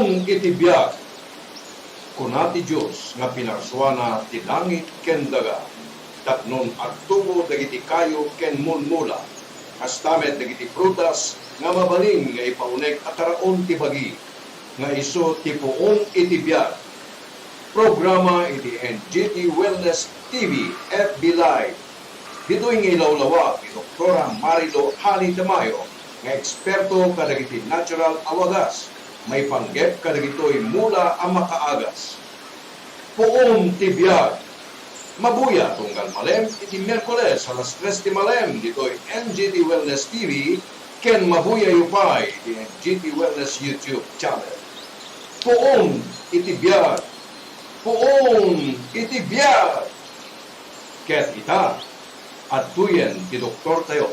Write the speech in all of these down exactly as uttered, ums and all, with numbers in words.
Iti biag, kuna ti Dios nga pinarsuana ti langit ken daga, tapno agtubo dagiti kayo ken mulmula, kasta met dagiti prutas nga mabalin nga ipauneg a taraon ti bagi, nga isu ti puon iti biag. Programa iti N G T Wellness T V F B Live. Ditoy nga ilawlawag ni Doktora Marilo Hali Tamayo nga eksperto kadagiti natural a wagas, maipanggep kadagitoy mula a makaagas. Puon ti biag. Mabuya tunggal malem iti Miyerkules alas tres ti malem ditoy N G T Wellness T V ken mabuyayo pay iti N G T Wellness YouTube channel. Puon iti biag. Puon iti biag. Ket ita, adtoyen ti doktortayo.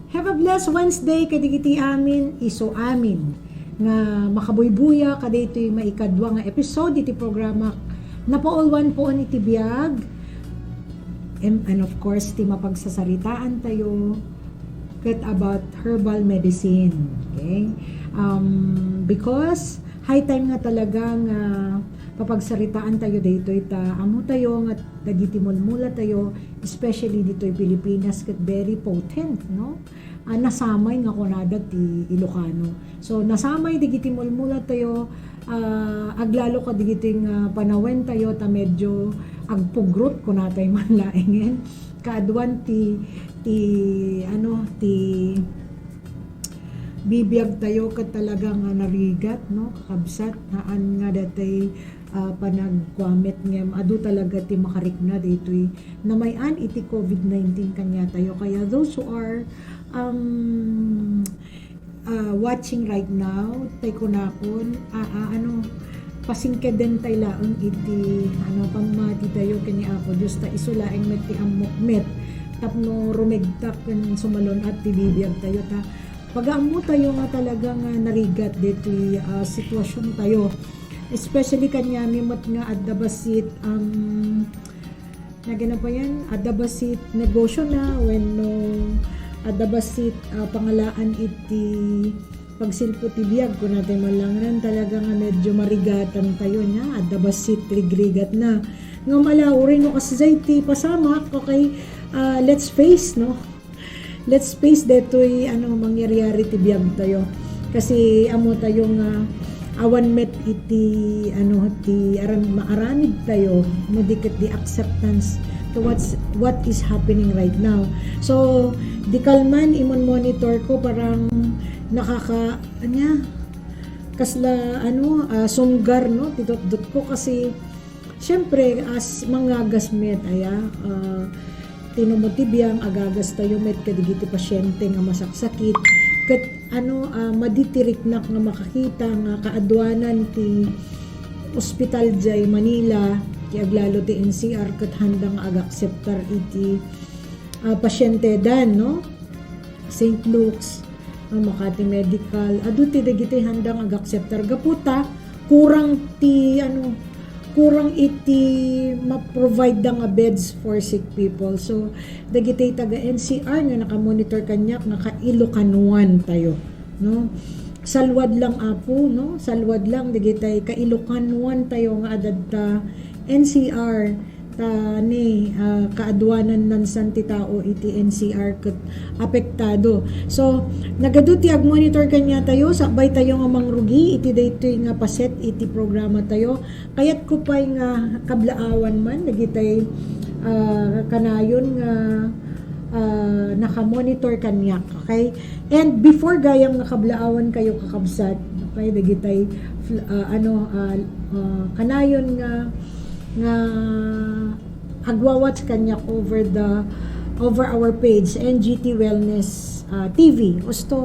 Have a blessed Wednesday kadagiti amin, isu amin, nga makabuybuya kadaytoy maikadua nga episode iti programa Napaulwan Puon iti Biag. And, and of course, ti mapagsasaritaan tayo ket about herbal medicine. Okay? Um, because high time nga talaga nga papagsaritaan tayo daytoy ta ammo tayo nga dagiti mulmula tayo, especially ditoy Pilipinas, ket very potent, no? Ah, nasamay nga kunada ti Ilocano. So, nasamay dagiti mulmula tayo, ah, aglalo kadagiti nga panawen tayo ta medyo agpugrot kunatay man laengen. Kaaduan ti, ti, ano, ti bibiag tayo ket talaga nga narigat, no, kakabsat, haan nga datay, ah, panagkuamet ngem adu talaga ti makarikna daytoy namay-an iti covid nineteen kaniatayo. Kaya those who are, um, ah, watching right now, tay kunakon, ah, ah, ano, pasingkedentay laeng iti, ano, pammati tayo ken ni Apo Dios, ta isu laeng met ti ammok met tapno rumegtak ken sumalun-at ti bibiag tayo, ta pagaammo tayo nga talaga nga narigat ditoy, ah, sitwasyon tayo. Especially kaniami met nga adda bassit, um, nagana pa yan, adda bassit negosyo na, wenno adda bassit, ah, pangalaan iti pagsilpo ti biag, kunatay man laengen, talaga nga medyo marigatan tayo niya, adda bassit rigrigat na. Ngem ala, uray no kasdiay ti pasamak, okay, ah, let's face, no? Let's face detoy, ano, mangyari-ari ti biag tayo. Kasi ammo tayo nga awan met iti, ano, ti aram-, maaramid tayo, no di ket the acceptance to what's, what is happening right now. So, di kalman, imon monitor ko, parang nakaka-, anya, kasla, ano, ah, sunggar, no, ti dotdot ko kasi, siyempre, as mangagas met, aya, ah, tinumo ti biang, agagas tayo met kadagiti pasyente nga masaksakit, ket, ano, ah, madi ti riknak nga makakita nga kaaduanan ti ospital jay Manila, ti aglalo ti N C R, ket handa nga agakseptar iti, ah, pasyente dan, no? Saint Luke's, ah, Makati Medical, adu ti dagiti handang agakseptar. Gapu ta, kurang ti, ano, kurang iti ma-provide da nga beds for sick people. So, dagiti taga N C R nga nakamonitor kaniak nga ka-Ilocanoan tayo, no? Salwad lang, Apo, no? Salwad lang dagiti ka-Ilocanoan tayo nga adda N C R. Ta ni, ah, kaaduanan nansan ti tao iti N C R ket apektado. So, nagadu ti agmonitor kaniatayo, sakbay tayo nga mangrugi iti daytoy nga paset iti programa tayo. Kayatko pay nga kablaawan man dagitay, ah, kanayon nga, ah, nakamonitor kaniak, okay? And before gayam nga kablaawan kayo, kakabsat, okay, dagitay fl-, ah, ano, ah, ah, kanayon nga nga agwa-watch kaniak over the, over our page, N G T Wellness, ah, T V. Usto,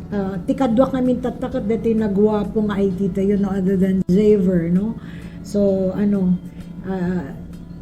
ah, ti kaduak nga mintattaket dati naguapo nga I T tayo, no, other than Javer, no? So, ano, ah,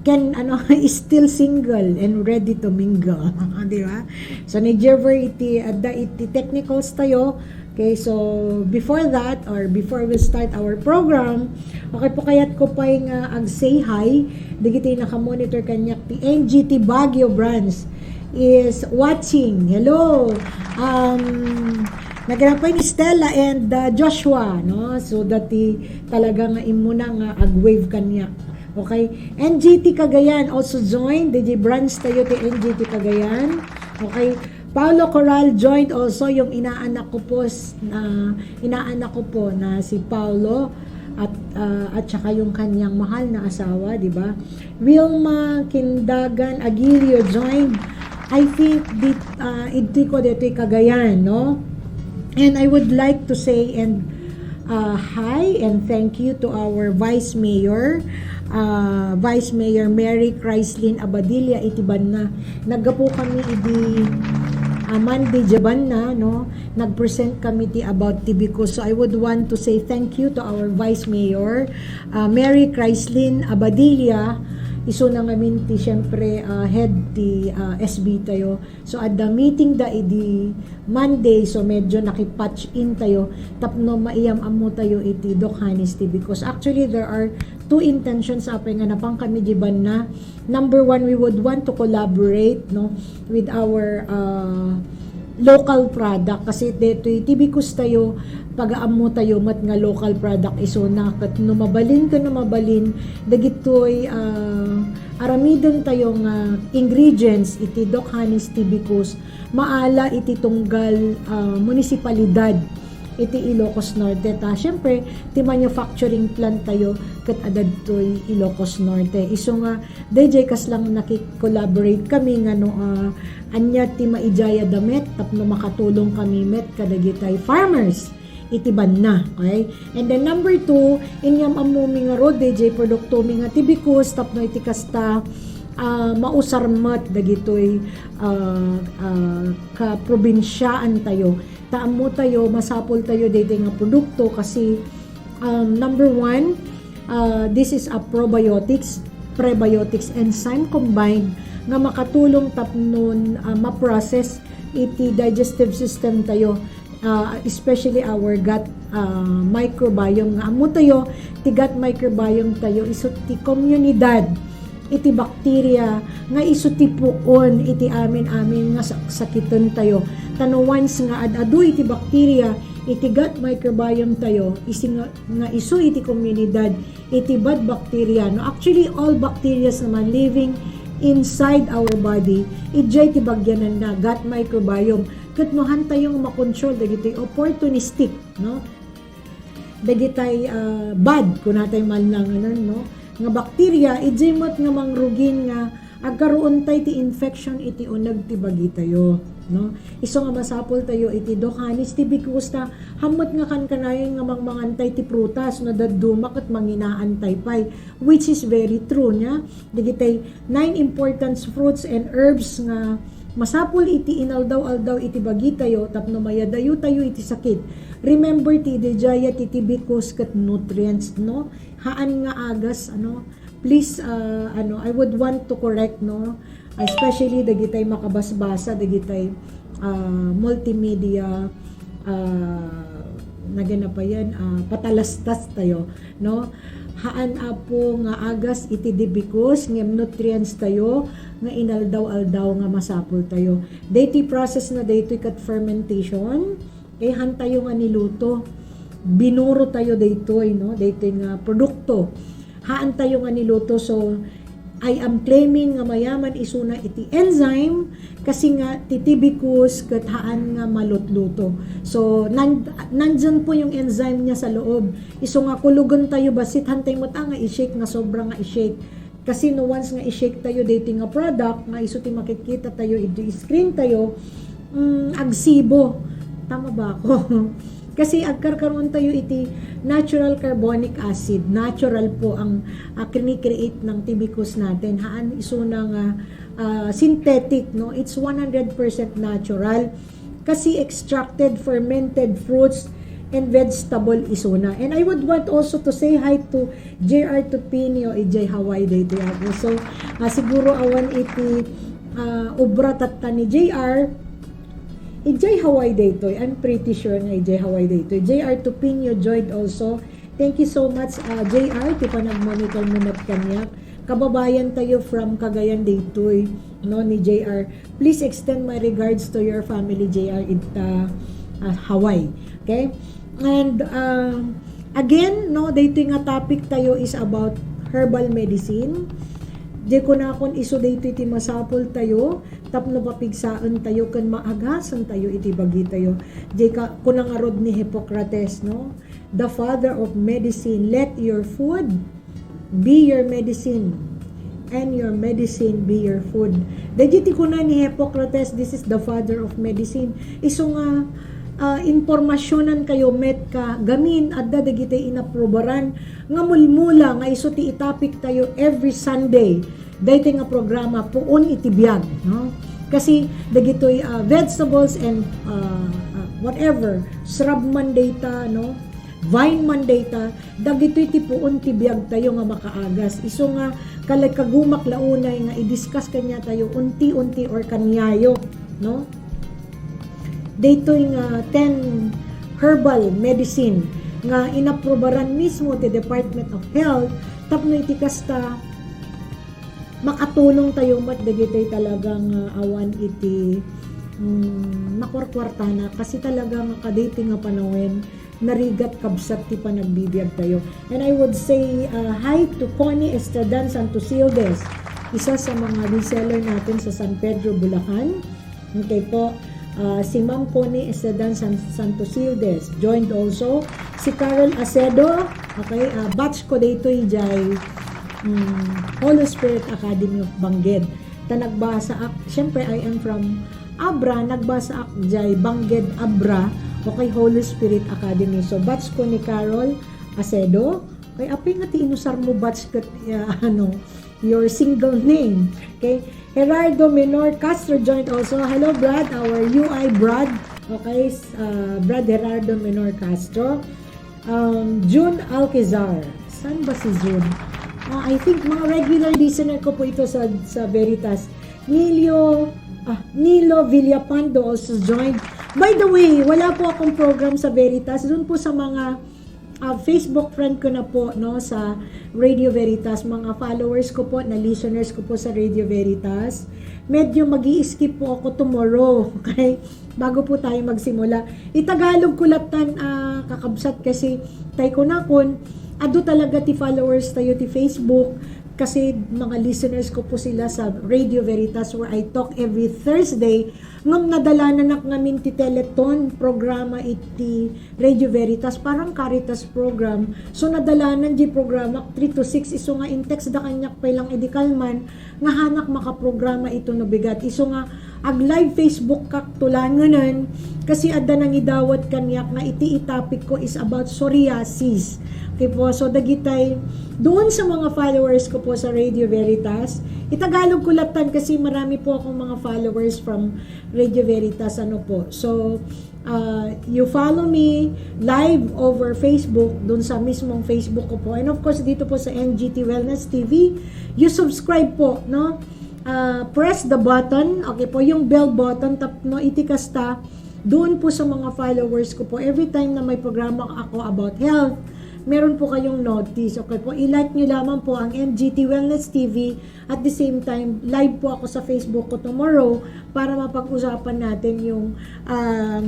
ken, ano, is still single and ready to mingle. Di ba? So, ni Javer iti, adda iti technicals tayo, Okay, so before that, or before we start our program, okay po, kayat ko pay nga ag-say hi dagiti naka-monitor kaniak ti N G T Baguio branch is watching. Hello! Um, naghanap pay ni Stella and, uh, Joshua, no? So, dati talaga nga immuna nga ag-wave kaniak. Okay? N G T Cagayan also joined. Didi branch tayo ti N G T Cagayan. Okay? Paulo Coral joined also, yung inaanak ko po, s-, na, inaanak ko po na si Paulo at, ah, at saka yung kanyang mahal na asawa, di ba? Wilma Kindagan Aguilio joined. I think dit, ah, idtoy ko ditoy Cagayan, no? And I would like to say and, ah, hi and thank you to our Vice Mayor, ah, Vice Mayor Mary Chrislyn Abadilla iti banna. Naggapu kami idi, ah, Monday diay banna, no? Nag-present kami ti about Tibicus. So I would want to say thank you to our Vice Mayor, ah, Mary Chrislyn Abadilla. Isuna ngamin ti, siyempre, ah, head ti, ah, S B tayo. So, adda meeting da idi Monday, so medyo naki-patch in tayo tapno maiyam-ammo tayo iti Doc Honey's Tibicus. Actually, there are two intentions apay nga napan kami di banna. Number one, we would want to collaborate, no, with our, uh, local product kasi detoy Tibicus tayo, pagaammo tayo met nga local product isuna ket no mabalin ken no mabalin dagitoy, uh, aramiden tayo nga ingredients iti Doc Honey's Tibicus maala iti tunggal, ah, munisipalidad iti Ilocos Norte ta. Siyempre, ti manufacturing plant tayo ket adda ditoy Ilocos Norte. Isu nga, daydiay kasla nakikollaborate kami nga no, ah, ania ti maidiayada met tapno makatulong kami met kadagitay farmers iti banna, okay? And then number two, inyam-ammomi ngarud, daydiay produktomi nga Tibicus, tapno iti kasta, ah, mausar met dagitoy, ah, ah, kaprobinsiaan tayo. Ta ammo tayo, masapul tayo daydiay nga produkto kasi, um, number one, ah, this is a probiotics, prebiotics enzyme combined nga makatulong tapnon, ah, ma-process iti digestive system tayo, ah, especially our gut, ah, microbiome nga ammo tayo, ti gut microbiome tayo isu ti komunidad iti bakterya nga isu ti puon iti amin-amin nga saksakiten tayo. Ta no once nga ad-adu iti bakterya iti gut microbiome tayo, isi nga, nga isu iti komunidad iti bad bacteria, no? Actually, all bacteria naman living inside our body, idiay ti bagyananna, gut microbiome. Ket no han tayo nga makontrol dagiti opportunistic, no? Dagitay, ah, bad, kunatay man lang, ano, no? Nga bakterya, idiay met nga mangrugin nga agkaruon tay ti infection iti uneg ti bagitayo, no? Isu nga masapul tayo iti Doc Honey's Tibicus ta, hammet nga kankanayon nga mangmangan tay ti prutas, no dadduma ket manginaan tay pay, which is very true, nya. Dagitay nine important fruits and herbs nga masapul iti inaldaw-aldaw iti bagitayo tapno mayadayo tayo iti sakit. Remember, ti daydiay ti Tibicus ket nutrients, no? Haan nga agas, ano? Please, ah, ano, I would want to correct, no? Especially dagitay makabasbasa, dagitay, ah, multimedia, ah, nagana pa yan, ah, patalastas tayo, no? Haan apo nga agas iti Tibicus, ngem nutrients tayo nga inaldaw-aldaw nga masapul tayo. Daytoy process na daytoy ket fermentation, kay han tayo nga niluto, binuro tayo daytoy, no? Daytoy nga produkto. Haan tayo nga niluto, so I am claiming nga mayaman isuna iti enzyme, kasi nga ti Tibicus ket haan nga malutluto. So, nan-, nandyan po yung enzyme niya sa loob. Isu nga kulugen tayo, basit han tayo met, ah, nga i-shake, nga sobra nga i-shake. Kasi no once nga i-shake tayo daytoy nga product, nga isu ti makikita tayo, iti screen tayo, mm, agsibo. Tama ba ako? Kasi agkarkaroon tayo iti natural carbonic acid. Natural po ang, ah, kini-create ng Tibicus natin. Haan isuna nga, ah, synthetic, no? It's one hundred percent natural. Kasi extracted, fermented fruits and vegetable isuna. And I would want also to say hi to J R Tupinio, idiay Hawaii daytoy ako. So, ah, siguro awan iti, ah, obra tatta ni J R, Idiay Hawaii daytoy. I'm pretty sure nga idiay Hawaii daytoy. J R Tupinio joined also. Thank you so much, uh, J R, ti panagmonitor mo met kaniak. Kababayan tayo from Cagayan daytoy, no, ni J R. Please extend my regards to your family, J R, ita, uh, Hawaii. Okay? And, um, again, no, daytoy nga topic tayo is about herbal medicine. Di ko na kun isu daytoy ti masapul tayo, tapno papigsaen tayo ken maagasen tayo iti bagi tayo. Di ka, kuna ngarud ni Hippocrates, no? The father of medicine, let your food be your medicine, and your medicine be your food. Dagiti kuna ni Hippocrates, this is the father of medicine. Isu nga, ah, impormasyonankayo met ka gamin adda dagiti inaprubaran nga mulmula nga isu ti itapik tayo every Sunday. Daytoy nga programa, puon iti biag, no? Kasi dagitoy, ah, vegetables and, ah, ah, whatever, shrub man dayta, no? Vine man dayta, dagitoy ti puon ti biag tayo nga makaagas. Isu nga, kalagkagumak la unay nga i-discuss kaniatayo, unti-unti or kaniayo, no? Daytoy nga ten herbal medicine nga inaprubaran mismo ti Department of Health tapno iti kasta, makatulong tayo met dagitoy talagang, ah, awan iti, mm, makuarkuartana. Kasi talaga nga kadaytoy nga panawen, narigat kabsat ti panagbibiag tayo. And I would say, uh, hi to Connie Estradan Santosildes, isa sa mga reseller natin sa San Pedro, Bulacan. Okay po, uh, si Ma'am Connie Estradan San Santosildes joined also. Si Carol Acedo, okay, uh, batch ko daytoy jay, mm, Holy Spirit Academy of Bangged. Ta nagbasa ak, syempre, I am from Abra, nagbasa ak jay Bangged Abra, okay, Holy Spirit Academy. So, batch ko ni Carol Acedo. Kay apay nga ti inusar mo batch ket, ah, ano, your single name. Okay? Gerardo Menor Castro joined also. Hello, Brad. Our U I Brad. Okay, s-, ah, Brad Gerardo Menor Castro. Um, June Alquezar. Saan ba si June? Ah, I think mga regular listener ko po ito sa, sa Veritas. Nilio, ah, Nilo Villapando also joined. By the way, wala po akong program sa Veritas. Doon po sa mga, ah, Facebook friend ko na po, no, sa Radio Veritas, mga followers ko po, na listeners ko po sa Radio Veritas. Medyo mag-i-skip po ako tomorrow, okay? Bago po tayo magsimula. Itagalog ko latan, ah, kakabsat, kasi tay ko na kun, adu talaga ti followers tayo ti Facebook, kasi mga listeners ko po sila sa Radio Veritas where I talk every Thursday. Ngem nadalananak ngamin ti Teleton programa iti Radio Veritas, parang Caritas program. So, nadalanan di programa three to six, isu nga in-text da kaniak pay lang idi kalman, nga hanak makaprograma ito no bigat. Isu nga ag-live Facebook kak tulangenen, kasi adda nangidawat kaniak nga iti itapik ko is about psoriasis. Okay po, so dagitay, doon sa mga followers ko po sa Radio Veritas, itagalog ko latan kasi marami po akong mga followers from Radio Veritas, ano po. So, uh, you follow me live over Facebook, dun sa mismong Facebook ko po. And of course, dito po sa N G T Wellness T V, you subscribe po, no? Uh, press the button, okay po, yung bell button, tapno iti kasta, doon po sa mga followers ko po, every time na may programa ako about health, meron po kayong notice, okay po? I-like nyo lamang po ang N G T Wellness T V. At the same time, live po ako sa Facebook ko tomorrow para mapag-usapan natin yung, um,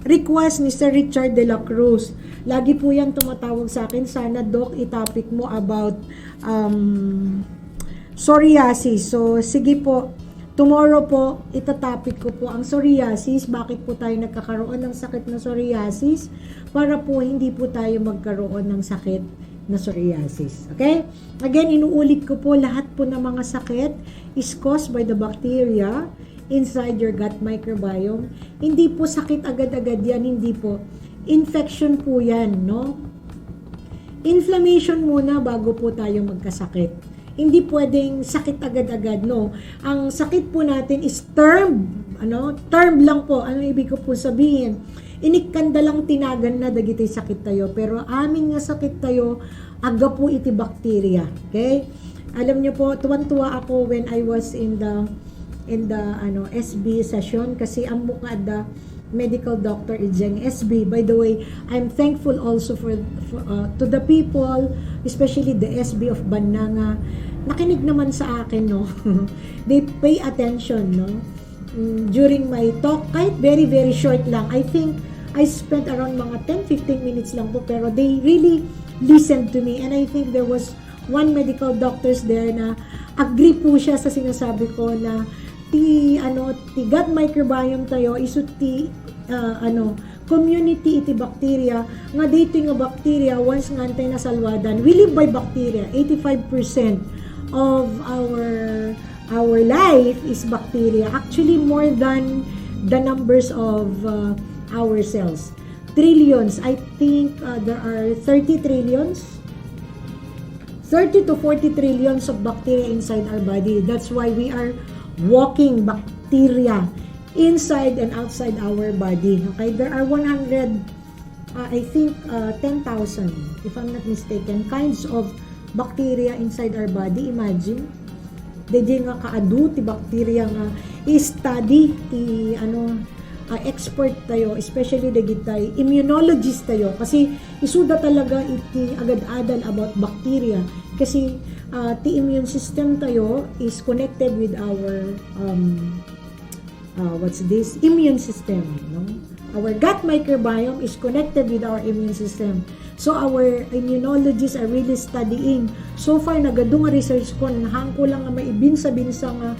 request ni Sir Richard de la Cruz. Lagi po yan tumatawag sa akin, "Sana, Doc, i-topic mo about, um, psoriasis." So, sige po, tomorrow po, itatopic ko po ang psoriasis. Bakit po tayo nagkakaroon ng sakit na psoriasis? Para po hindi po tayo magkaroon ng sakit na psoriasis. Okay? Again, inuulit ko po, lahat po ng mga sakit is caused by the bacteria inside your gut microbiome. Hindi po sakit agad-agad yan, hindi po. Infection po yan, no? Inflammation muna bago po tayo magkasakit. Hindi pwedeng sakit agad-agad, no? Ang sakit po natin is term, ano? Term lang po. Ano ibig ko po sabihin? Inikkanda lang tinagan na dagiti sakit tayo, pero amin nga sakit tayo, aggapu iti bacteria. Okay? Alam niyo po, tuwan-tuwa ako when I was in the, in the, ano, S B session kasi ammok nga adda Medical Doctor Ijeng S B. By the way, I'm thankful also for, for, uh, to the people, especially the S B of Banna nga nakinig naman sa akin, no? They pay attention, no? Mm, during my talk, kahit very, very short lang. I think I spent around mga ten, fifteen minutes lang po, pero they really listened to me. And I think there was one medical doctors there na agree po siya sa sinasabi ko na ti, ano, ti gut microbiome tayo, isu ti, ah, ano, community iti bacteria, nga daytoy nga bacteria, once nga intay nasalwadan, we live by bacteria. Eighty-five percent of our, our life is bacteria. Actually, more than the numbers of, uh, our cells. Trillions, I think, uh, there are thirty trillions, thirty to forty trillions of bacteria inside our body. That's why we are walking bacteria inside and outside our body. Okay, there are one hundred, uh, I think, uh, ten thousand, if I'm not mistaken, kinds of bacteria inside our body. Imagine, daydiay nga kaadu ti bacteria nga i-study ti, ano, ah, expert tayo, especially dagiti immunologist tayo, kasi isuda talaga iti agad-adal about bacteria, kasi, ah, ti immune system tayo is connected with our, um, ah, what's this? Immune system, no? Our gut microbiome is connected with our immune system. So, our immunologists are really studying. So far, nagadu nga research ko, nahanko lang nga maibinsa-binsa nga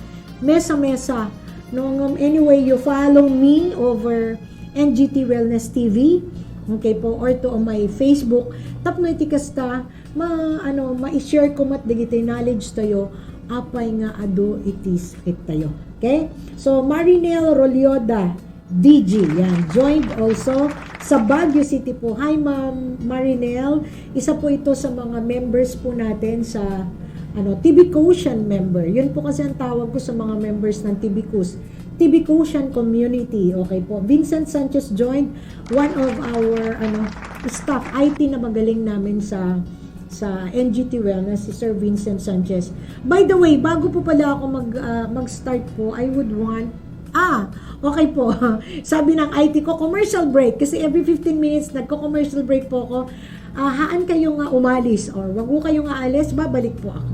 mesa-mesa, no? Ngem anyway, you follow me over N G T Wellness T V, okay po, or to my Facebook. Tapno iti kasta, ma-, ano, ma-share ko met dagiti knowledge tayo, apay nga adu iti sakit tayo. Okay? So, Marinel Rolioda, D G, yan. Joined also sa Baguio City po. Hi, Ma'am Marinel. Isa po ito sa mga members po natin sa, ano, T V Quotient member. Yun po kasi ang tawag ko sa mga members ng T V Quotient, T V Quotient community. Okay po. Vincent Sanchez joined, one of our, ano, staff, I T na magaling namin sa, sa N G T Wellness, si Sir Vincent Sanchez. By the way, bago po pala ako mag, ah, mag-start po, I would want, ah, okay po. Sabi ng I T ko, commercial break. Kasi every fifteen minutes, nagko-commercial break po ako. Ah, haan kayo nga umalis or wag po kayo nga alis, babalik po ako.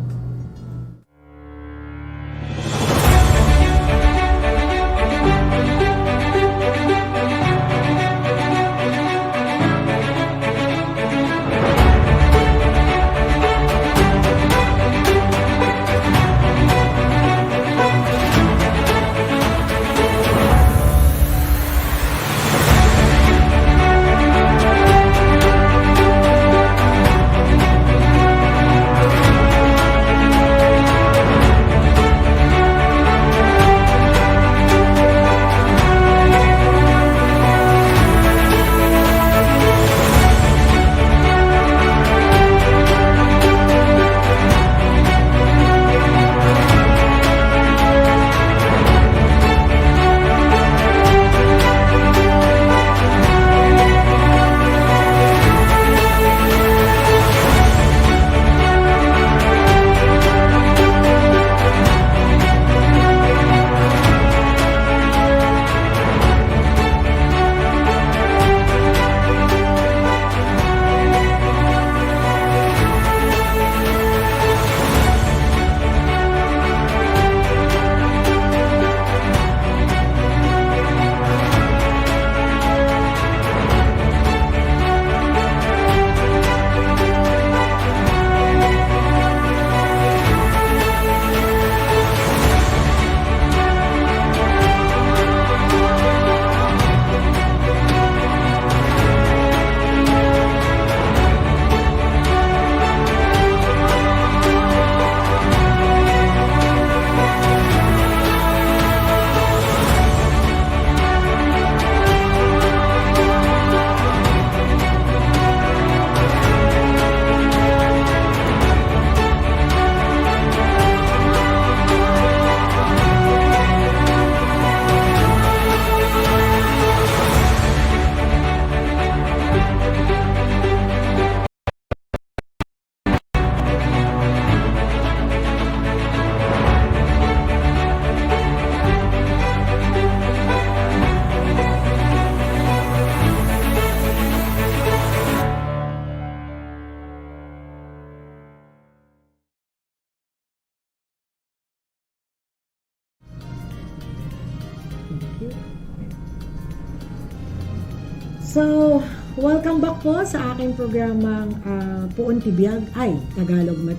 So, welcome back po sa aking programang, ah, Puon ti Biag. Ay, Tagalog met.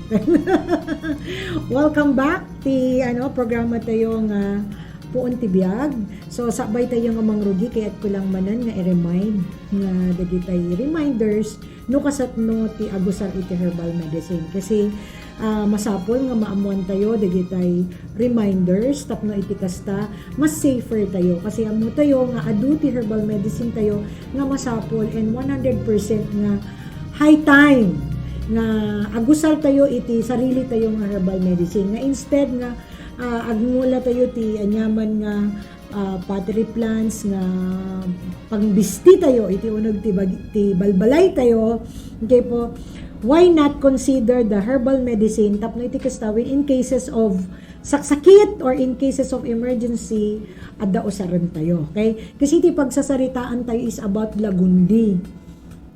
Welcome back ti, ano, programa tayo nga Puon ti Biag. So, sakbay tayo nga mangrugi, kayat ko lang manen nga i-remind nga dagitay reminders no kasatno ti agusar iti herbal medicine. Kasi, ah, masapul nga maammuan tayo dagitay reminders tapno iti kasta, mas safer tayo. Kasi ammo tayo nga adu ti herbal medicine tayo nga masapul and one hundred percent nga high time nga agusar tayo iti sarili tayo nga herbal medicine. Nga instead nga, ah, agmula tayo ti aniaman nga, ah, pottery plants nga pangbisti tayo iti uneg ti bag-, ti balbalay tayo. Okay po. Why not consider the herbal medicine tapno iti kasta wen in cases of saksakit or in cases of emergency, adda usaren tayo. Okay? Kasi ti pagsasaritaan tayo is about lagundi.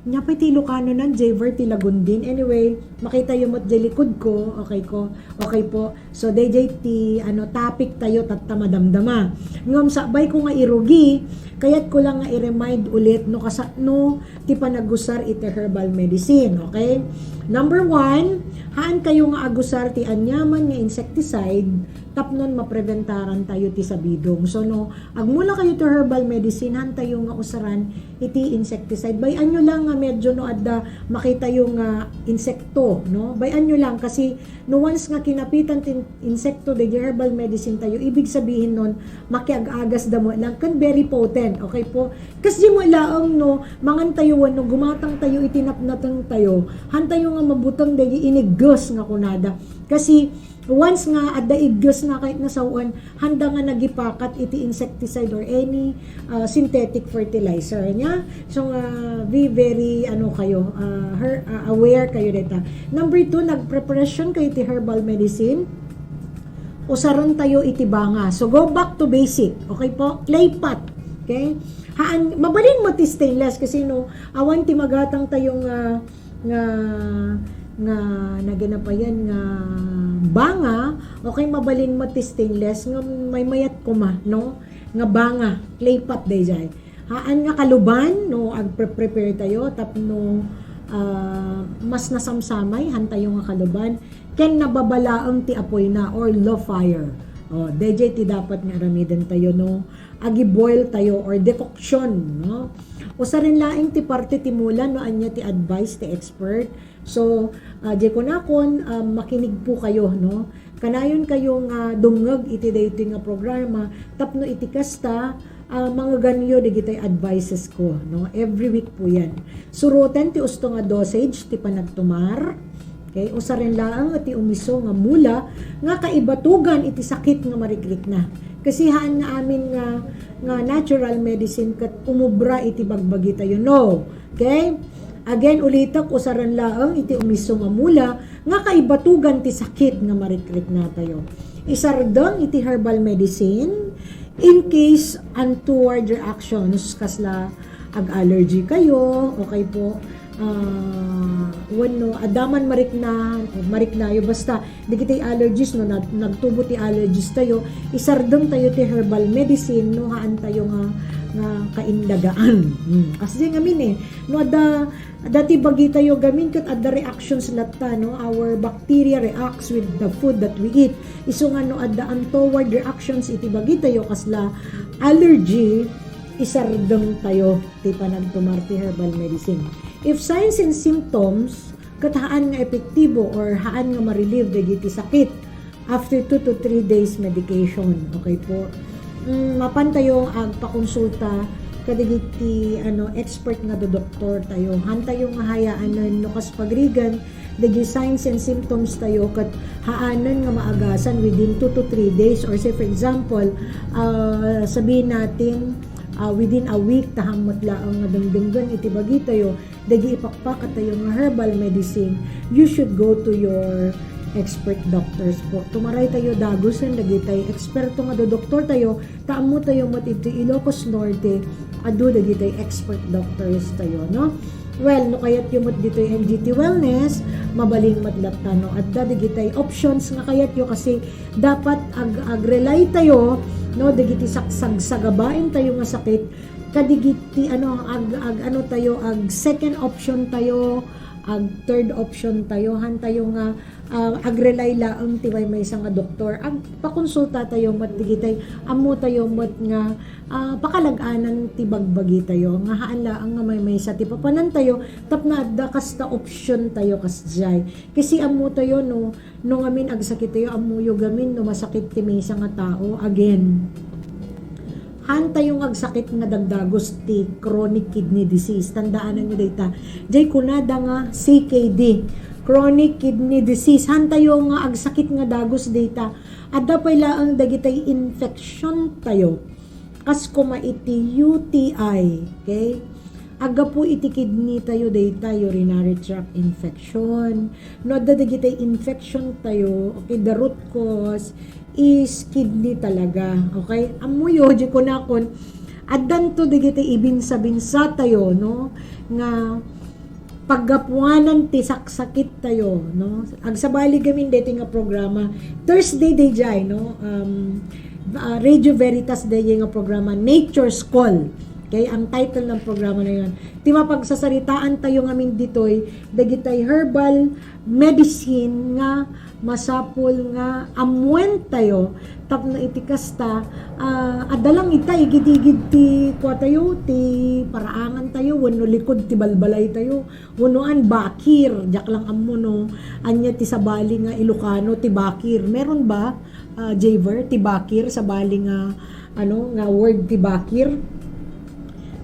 Nya pay ti Ilocano nan, Javer ti lagundin. Anyway, makita yo met jay likud ko. Okay ko. Okay po. So, dayjay ti, ano, topic tayo tatta madamdama. Ngem sakbay ko nga irugi, kayat ko lang nga i-remind ulit no kasano ti panagusar iti herbal medicine. Okay? Number one, haan kayo nga agusar ti aniaman nga insecticide tapnon mapreventaran tayo ti sabidong. So, no, agmula kayo ti herbal medicine, haan tayo nga usaran iti insecticide. Bay-an nyo lang nga medyo no adda makita yo nga insekto, no? Bay-an nyo lang kasi no once nga kinapitan ti insekto daydi herbal medicine tayo, ibig sabihin nun, makiag-agas da mo lang, kan very potent, okay po? Kas di mo laeng no, mangan tayo wenno gumatang tayo iti napnateng tayo, han tayo nga mabuteng daydi inigges nga kunada. Kasi once nga adda igges nga kahit nasawen, handa nga nagipakat iti insecticide or any, ah, synthetic fertilizer niya. So, nga, be very, ano kayo, ah, her-, ah, aware kayo dita. Number two, nag-preparation kayo ti herbal medicine. Usaren tayo iti banga. So, go back to basic. Okay po? Clay pot. Okay? Haan, mabalin mo ti stainless kasi no, awan ti magatang tayo nga, nga, nga naganapayan nga banga, okay, mabalin mo ti stainless nga may mayat kuma, no? Nga banga, clay pot dayjay. Haan nga kaluban, no, agpre-prepare tayo tapno, ah, mas nasamsamay, han tayo nga kaluban, ken nababalaeng ti apoy na or low fire. O, dayjay ti dapat nga aramiden tayo, no, agi-boil tayo or decoction, no? Usaren laeng ti parte ti mula, no, ania ti advice ti expert. So, ah, di ko nakon, ah, makinig po kayo, no? Kanayon kayo nga dumngeg iti daytoy nga programa, tapno iti kasta, ah, mangeganyo dagitay advices ko, no? Every week po yan. Suroten ti usto nga dosage, ti panagtumar. Okay? Usaren laeng ti umiso nga mula nga kaibatugan iti sakit nga marikrikna. Kasi haan nga amin nga, nga natural medicine ket umubra iti bagbagi tayo. No. Okay? Again, ulitek, usaren laeng iti umiso nga mula nga kaibatugan ti sakit nga marikrikna tayo. Isardeng iti herbal medicine in case untoward reactions, kasla ag-allergy kayo, okay po, ah, wenno adda man marikna, mariknayo, basta dagiti allergies, no, nag-, nagtubo ti allergies tayo, isardeng tayo ti herbal medicine, no, haan tayo nga, nga kaindagaan. Hmm. Kasdi ngamin, eh, no, adda, adda ti bagi tayo gamin ket adda reactions latta, no, our bacteria reacts with the food that we eat. Isu nga no adda untoward reactions iti bagi tayo, kasla allergy, isardeng tayo ti panagtumar ti herbal medicine. If signs and symptoms ket haan nga epektibo or haan nga ma-relieve dagiti sakit after two to three days medication, okay po? Mm, mapan tayo agpakonsulta kadagiti, ano, expert nga doktor tayo. Han tayo nga hayaanen no kas pagrigan dagiti signs and symptoms tayo ket haanen nga maagasan within two to three days, or say for example, ah, sabihin natin, ah, within a week, ta haan met laeng nga dengdenggen iti bagi tayo dagiti ipakpakat tayo nga herbal medicine, you should go to your expert doctors po. Tumaray tayo dagusen dagitay eksperto nga dodoktor tayo, ta ammo tayo met iti Ilocos Norte, adu dagitay expert doctors tayo, no? Well, no kayatyo met ditoy N G T Wellness, mabalin met latta, no? Adda dagitay options nga kayatyo kasi dapat ag-, ag-rely tayo no, dagiti sak-, sagsagabaentayo nga sakit, kadigiti, ano, ag-, ag-, ano tayo, ag second option tayo, ag third option tayo, han tayo nga, ah, ag-rely laeng ti maymaysa nga doktor. Agpakonsulta tayo met digitay, ammo tayo met nga, ah, pakalag-anan ti bagbagi tayo, nga haan laeng nga maymaysa ti papanan tayo, tapno adda kasta option tayo kasdiay. Kasi ammo tayo, no, no ngamin agsakit tayo, ammoyo gamin no masakit ti maysa nga tao. Again, han tayo nga agsakit nga dagdagus ti chronic kidney disease. Tandaananyo dayta. Jay kunada nga C K D, chronic kidney disease. Han tayo nga agsakit nga dagus dayta. Adda pay laeng dagitay infection tayo. Kas kuma iti U T I, okay? Aggapu iti kidney tayo dayta, urinary tract infection. No adda dagitay infection tayo, okay, the root cause is kidney talaga, okay? Ammoyo, di kunakon, addanto dagitay ibinsa-binsa tayo, no? Nga paggapuanan ti saksakit tayo, no? Agsabali gamin daytoy nga programa. Thursday dayjay, no? Um, ah, Radio Veritas dayjay nga programa, Nature's Call. Okay, ang title ng programa na yun. Ti mapagsasaritaan tayo ngamin ditoy, dagitay herbal medicine nga masapul nga ammuen tayo, tapno iti kasta, ah, adda lang ita igid-igid ti kua tayo, ti paraangan tayo, wenno likod ti balbalay tayo, wenno an bakir, diak lang ammo no ania ti sabali nga Ilocano ti bakir. Meron ba, ah, Javer, ti bakir, sabali nga, ano, nga word ti bakir?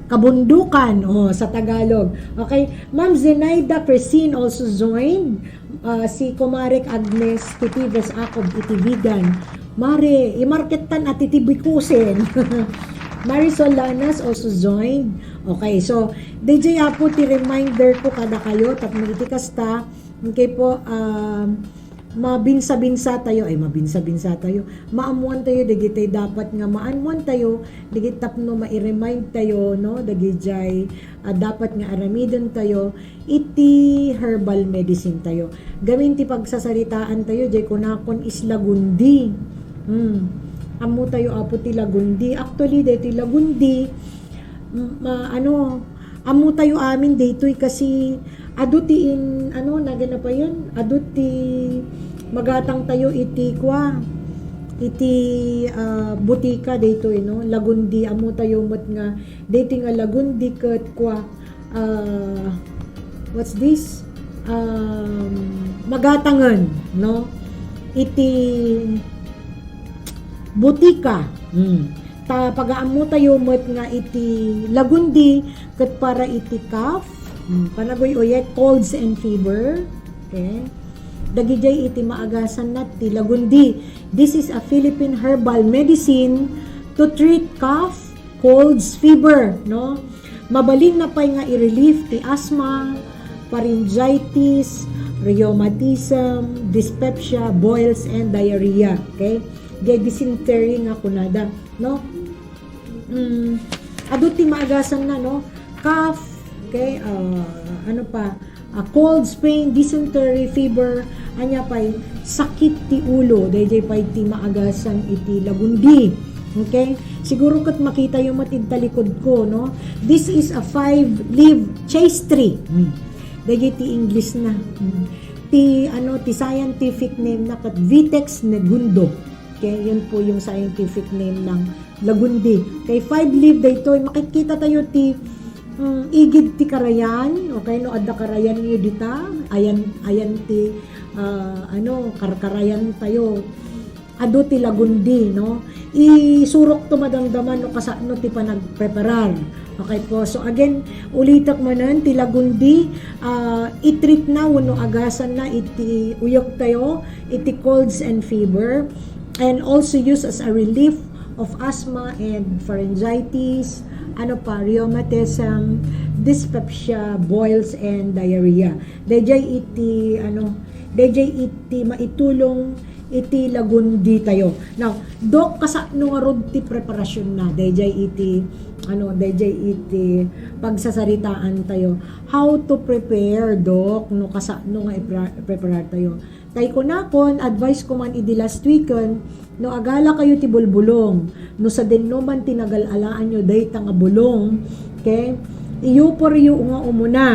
Kabundukan, oh, sa Tagalog. Okay. Ma'am Zenaida Crescin also joined. Ah, si Kumarek Agnes Titibes Acob iti Vigan. Mare, imarkettan a titibikusen. Marisol Lanas also joined. Okay, so, D J Apo, ti reminder ko kada kayo, tapno iti kasta, okay po, um, mabinsa-binsa tayo, ay, mabinsa-binsa tayo, maammuan tayo, dagitay dapat nga maammuan tayo, dagit tapno ma-remind tayo, no, dagijay, ah, dapat nga aramiden tayo, iti herbal medicine tayo. Gamin ti pagsasaritaan tayo, jay kunakon is lagundi. Hmm. Ammo tayo, Apo, ti lagundi. Actually, daytoy lagundi, mm, ma-, ano, ammo tayo amin daytoy kasi adu ti in-, ano, nagana pa yun? Adu ti magatang tayo iti kua, iti, ah, butika daytoy, no? Lagundi, ammo tayo met nga, daytoy nga lagundi ket kua, ah, what's this? Um, magatangen, no? Iti butika. Hmm. Ta pagaammo tayo met nga iti lagundi ket para iti cough, hmm, panaguy-uyek, colds and fever. Okay? Dagijay iti maagasanna ti lagundi. This is a Philippine herbal medicine to treat cough, colds, fever, no? Mabalinna pay nga i-relief ti asthma, pharyngitis, rheumatism, dyspepsia, boils, and diarrhea. Okay? Jay dysentery nga kunada, no? Mm, adu ti maagasanna, no? Cough, okay? Ah, ano pa? Ah, colds, pain, dysentery, fever, ania pay, sakit ti ulo, dayjay pay ti maagasan iti lagundi. Okay? Siguro ket makitayo met iti talikod ko, no? This is a five-leaf chaste tree. Hmm. Dayjay ti English na. Hmm. Ti, ano, ti scientific name na ket Vitex negundo. Okay? Yun po yung scientific name ng lagundi. Kay five-leaf daytoy, makikita tayo ti, mm, igid ti karayan, okay, no adda karayan niyo dita, ayan, ayan ti, ah, ano, karkarayan tayo. Adu ti lagundi, no? Isurok to madamdama no kasano ti panagpreparar. Okay po. So again, ulitek manen, ti lagundi, ah, i-treat na wenno agasan na iti uyek tayo, iti colds and fever, and also used as a relief of asthma and pharyngitis, ano pa, rheumatism, dyspepsia, boils, and diarrhea. Dayjay iti, ano, dayjay iti maitulong iti lagundi tayo. Now, Doc, kasano ngarud ti preparasyon na? Dayjay iti, ano, dayjay iti pagsasaritaan tayo. How to prepare, Doc, no kasano nga ipre-, preparar tayo? Kay kunakon, advice ko man idi last weekon, no agala kayo ti bulbulong, no sadinno man ti nagal-alaanyo dayta nga bulong, okay? Iyuporyo nga umuna.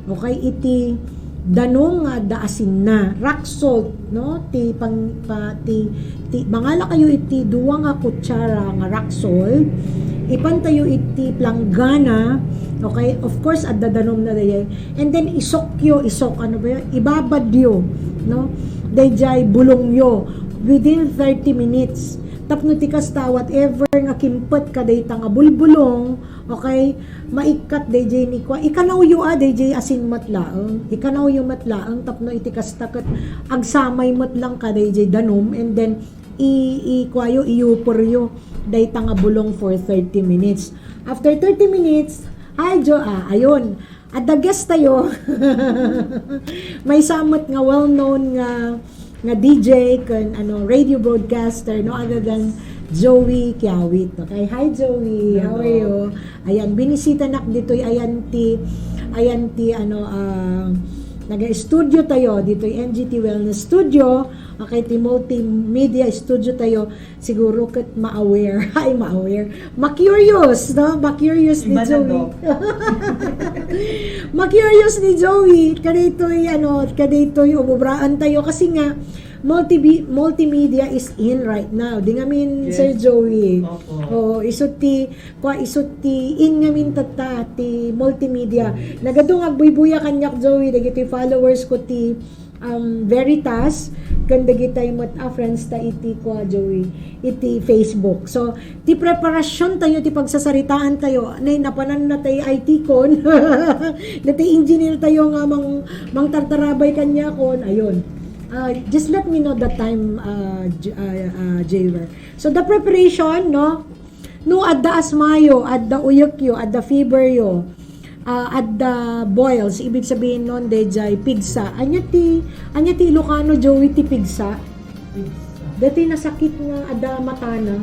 Okay, iti danum nga adda asinna, rock salt, no? Ti pang-, pa-, ti, ti, mangala kayo iti dua nga kutsara nga rock salt, ipantayo iti planggana, okay? Of course, adda danumna dayay. And then, isokyo, isok, ano ba yun? Ibabadyo, no? Dayjay bulongyo within thirty minutes. Tapno ti kasta, whatever nga kimpet kadayta nga bulbulong, okay? Maikkat dayjay ni kua. Ikanawyo a dayjay asin met laeng. Ikanawyo met laeng tapno iti kasta ket agsamay met lang kadayjay danum, and then i-, i-, kuayo, iyuporyo dayta nga bulong for thirty minutes. After thirty minutes, ay, Jo, ah, ayun. Adda guest tayo. Maysa met nga well-known nga nga D J ken, ano, radio broadcaster, no, agagan Joey Kiawit. Okay, hi Joey, how are you? Ayan, binisitanak ditoy, ayan ti, ayan ti, ano, ah, naga-studio tayo ditoy, N G T Wellness Studio. Okay, ti multimedia studio tayo. Siguro ket ma-aware. Ay, ma-aware. Ma-curious, no? Ma-curious ni Joey. Ma-curious ni Joey. Kadaytoy, ano, kadaytoy umubraan tayo. Kasi nga, multi-, multimedia is in right now. Di ngamin, Sir Joey. Opo. Oo, isu ti, kua, isu ti in ngamin tatta, ti multimedia. Nagadu nga agbuybuya kaniak, Joey, dagiti followers ko ti um, Veritas, ken dagitay met a friends ta iti, kua, Joey, iti Facebook. So, ti preparasyon tayo, ti pagsasaritaan tayo, nay napanan na tay I T kon, na tay engineer tayo nga mang-, mangtartarabay kaniakon, ayun. Uh, just let me know the time, uh, J-, uh, uh, Javer. So, the preparation, no? No, adda asmayo, adda uyekyo, adda feveryo, ah, adda boils, ibig sabihin nun, dayjay pigsa. Anya ti, anya ti Ilocano, Joey, ti pigsa? Pigsa. Dati nasakit nga adda matana.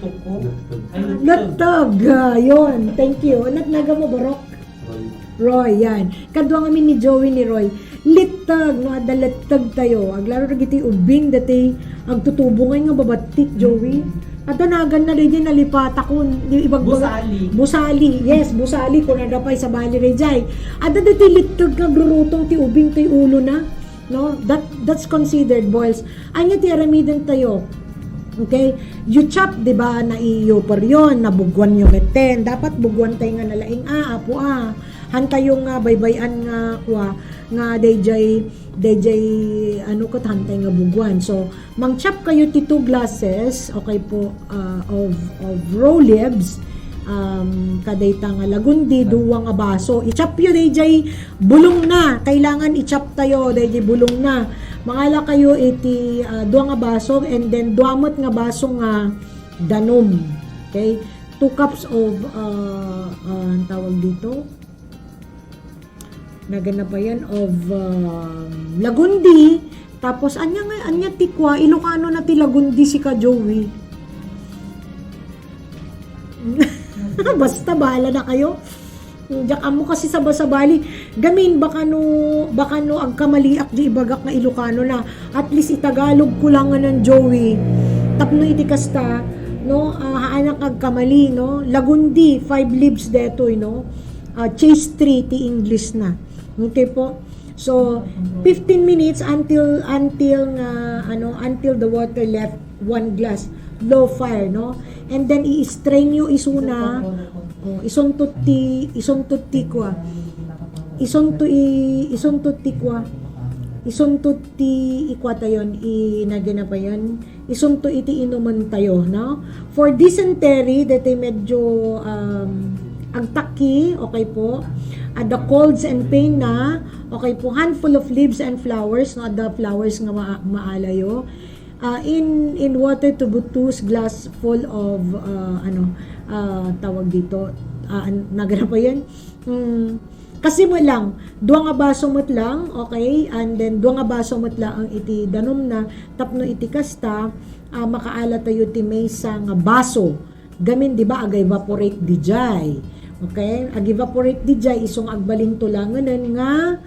Tuko. Letteg. Ay, letteg. Letteg. Ah, yun. Thank you. Anat naga mo, Barok? Roy. Roy, yan. Kadua ngamin ni Joey ni Roy. Letteg, no, adda letteg tayo. Aglaro dagiti ubing, dati agtutubo ngay nga babattik, Joey. Adda naganna daydi nalipatakon. Di ibagbaga. Busali. Busali. Yes, busali. Kunada pay sabali dayjay. Adda dati letteg nga agrurutong ti ubing, ti ulo na. No? That, that's considered boils. Anya ti aramiden tayo? Okay? You chop, di ba, na iyo poryon, na buguan yo metten. Dapat buguan tayo nga nalaing, ah, apo, ah. Hantayo nga baybay-an nga, kua, nga dayjay, dayjay, ano, ket hantay nga buguan. So, mang-chop kayo ti two glasses, okay po, ah, of, of raw leaves, um, kadayta nga lagundi, dua nga baso. I-chop yo dayjay bulong na. Kailangan i-chop tayo, dayjay bulong na. Mangala kayo iti, ah, dua nga baso, and then dua met nga baso nga danum. Okay? Two cups of, ah, ah, ang tawag dito? Naganapayan of, um, lagundi. Tapos, anya nga, anya ti kua, Ilocano na ti lagundi, sika, Joey. Basta, bahala na kayo. Diak ammo kasi sabasabali. Gamin, baka no, baka no agkamaliak di ibagak nga Ilocano na. At least, itagalog ko lang nga nan, Joey. Tapno iti kasta, no? Ah, haanak agkamali, no? Lagundi, five leaves detoy, no? Ah, chaste tree ti English na. Okay po. So, fifteen minutes until, until nga, ano, until the water left one glass. Low fire, no? And then, i-strain yo isuna. Oh, isuntot ti, isuntot ti kua. Isunto i-, isuntot ti kua. Isuntot ti ikua tayon, i-, nagana pa yan. Isunto iti inuman tayo, no? For dysentery, deti medyo, um, agtaki, okay po. Adda colds and pain na, okay po. Handful of leaves and flowers, no? Adda flowers nga ma-, maalayo. Ah, in, in water to two glass full of, ah, ano, ah, tawag dito, ah, an-, nagana pa yan? Hmm, kasi mo lang, dua nga baso met lang, okay? And then, dua nga baso met lang ang iti danum na, tapno iti kasta, ah, makaala tayo ti maysa nga baso. Gamin, di ba, aga-evaporate dijay. Okay? Ag-evaporate dijay, isung agbalinto langanen nga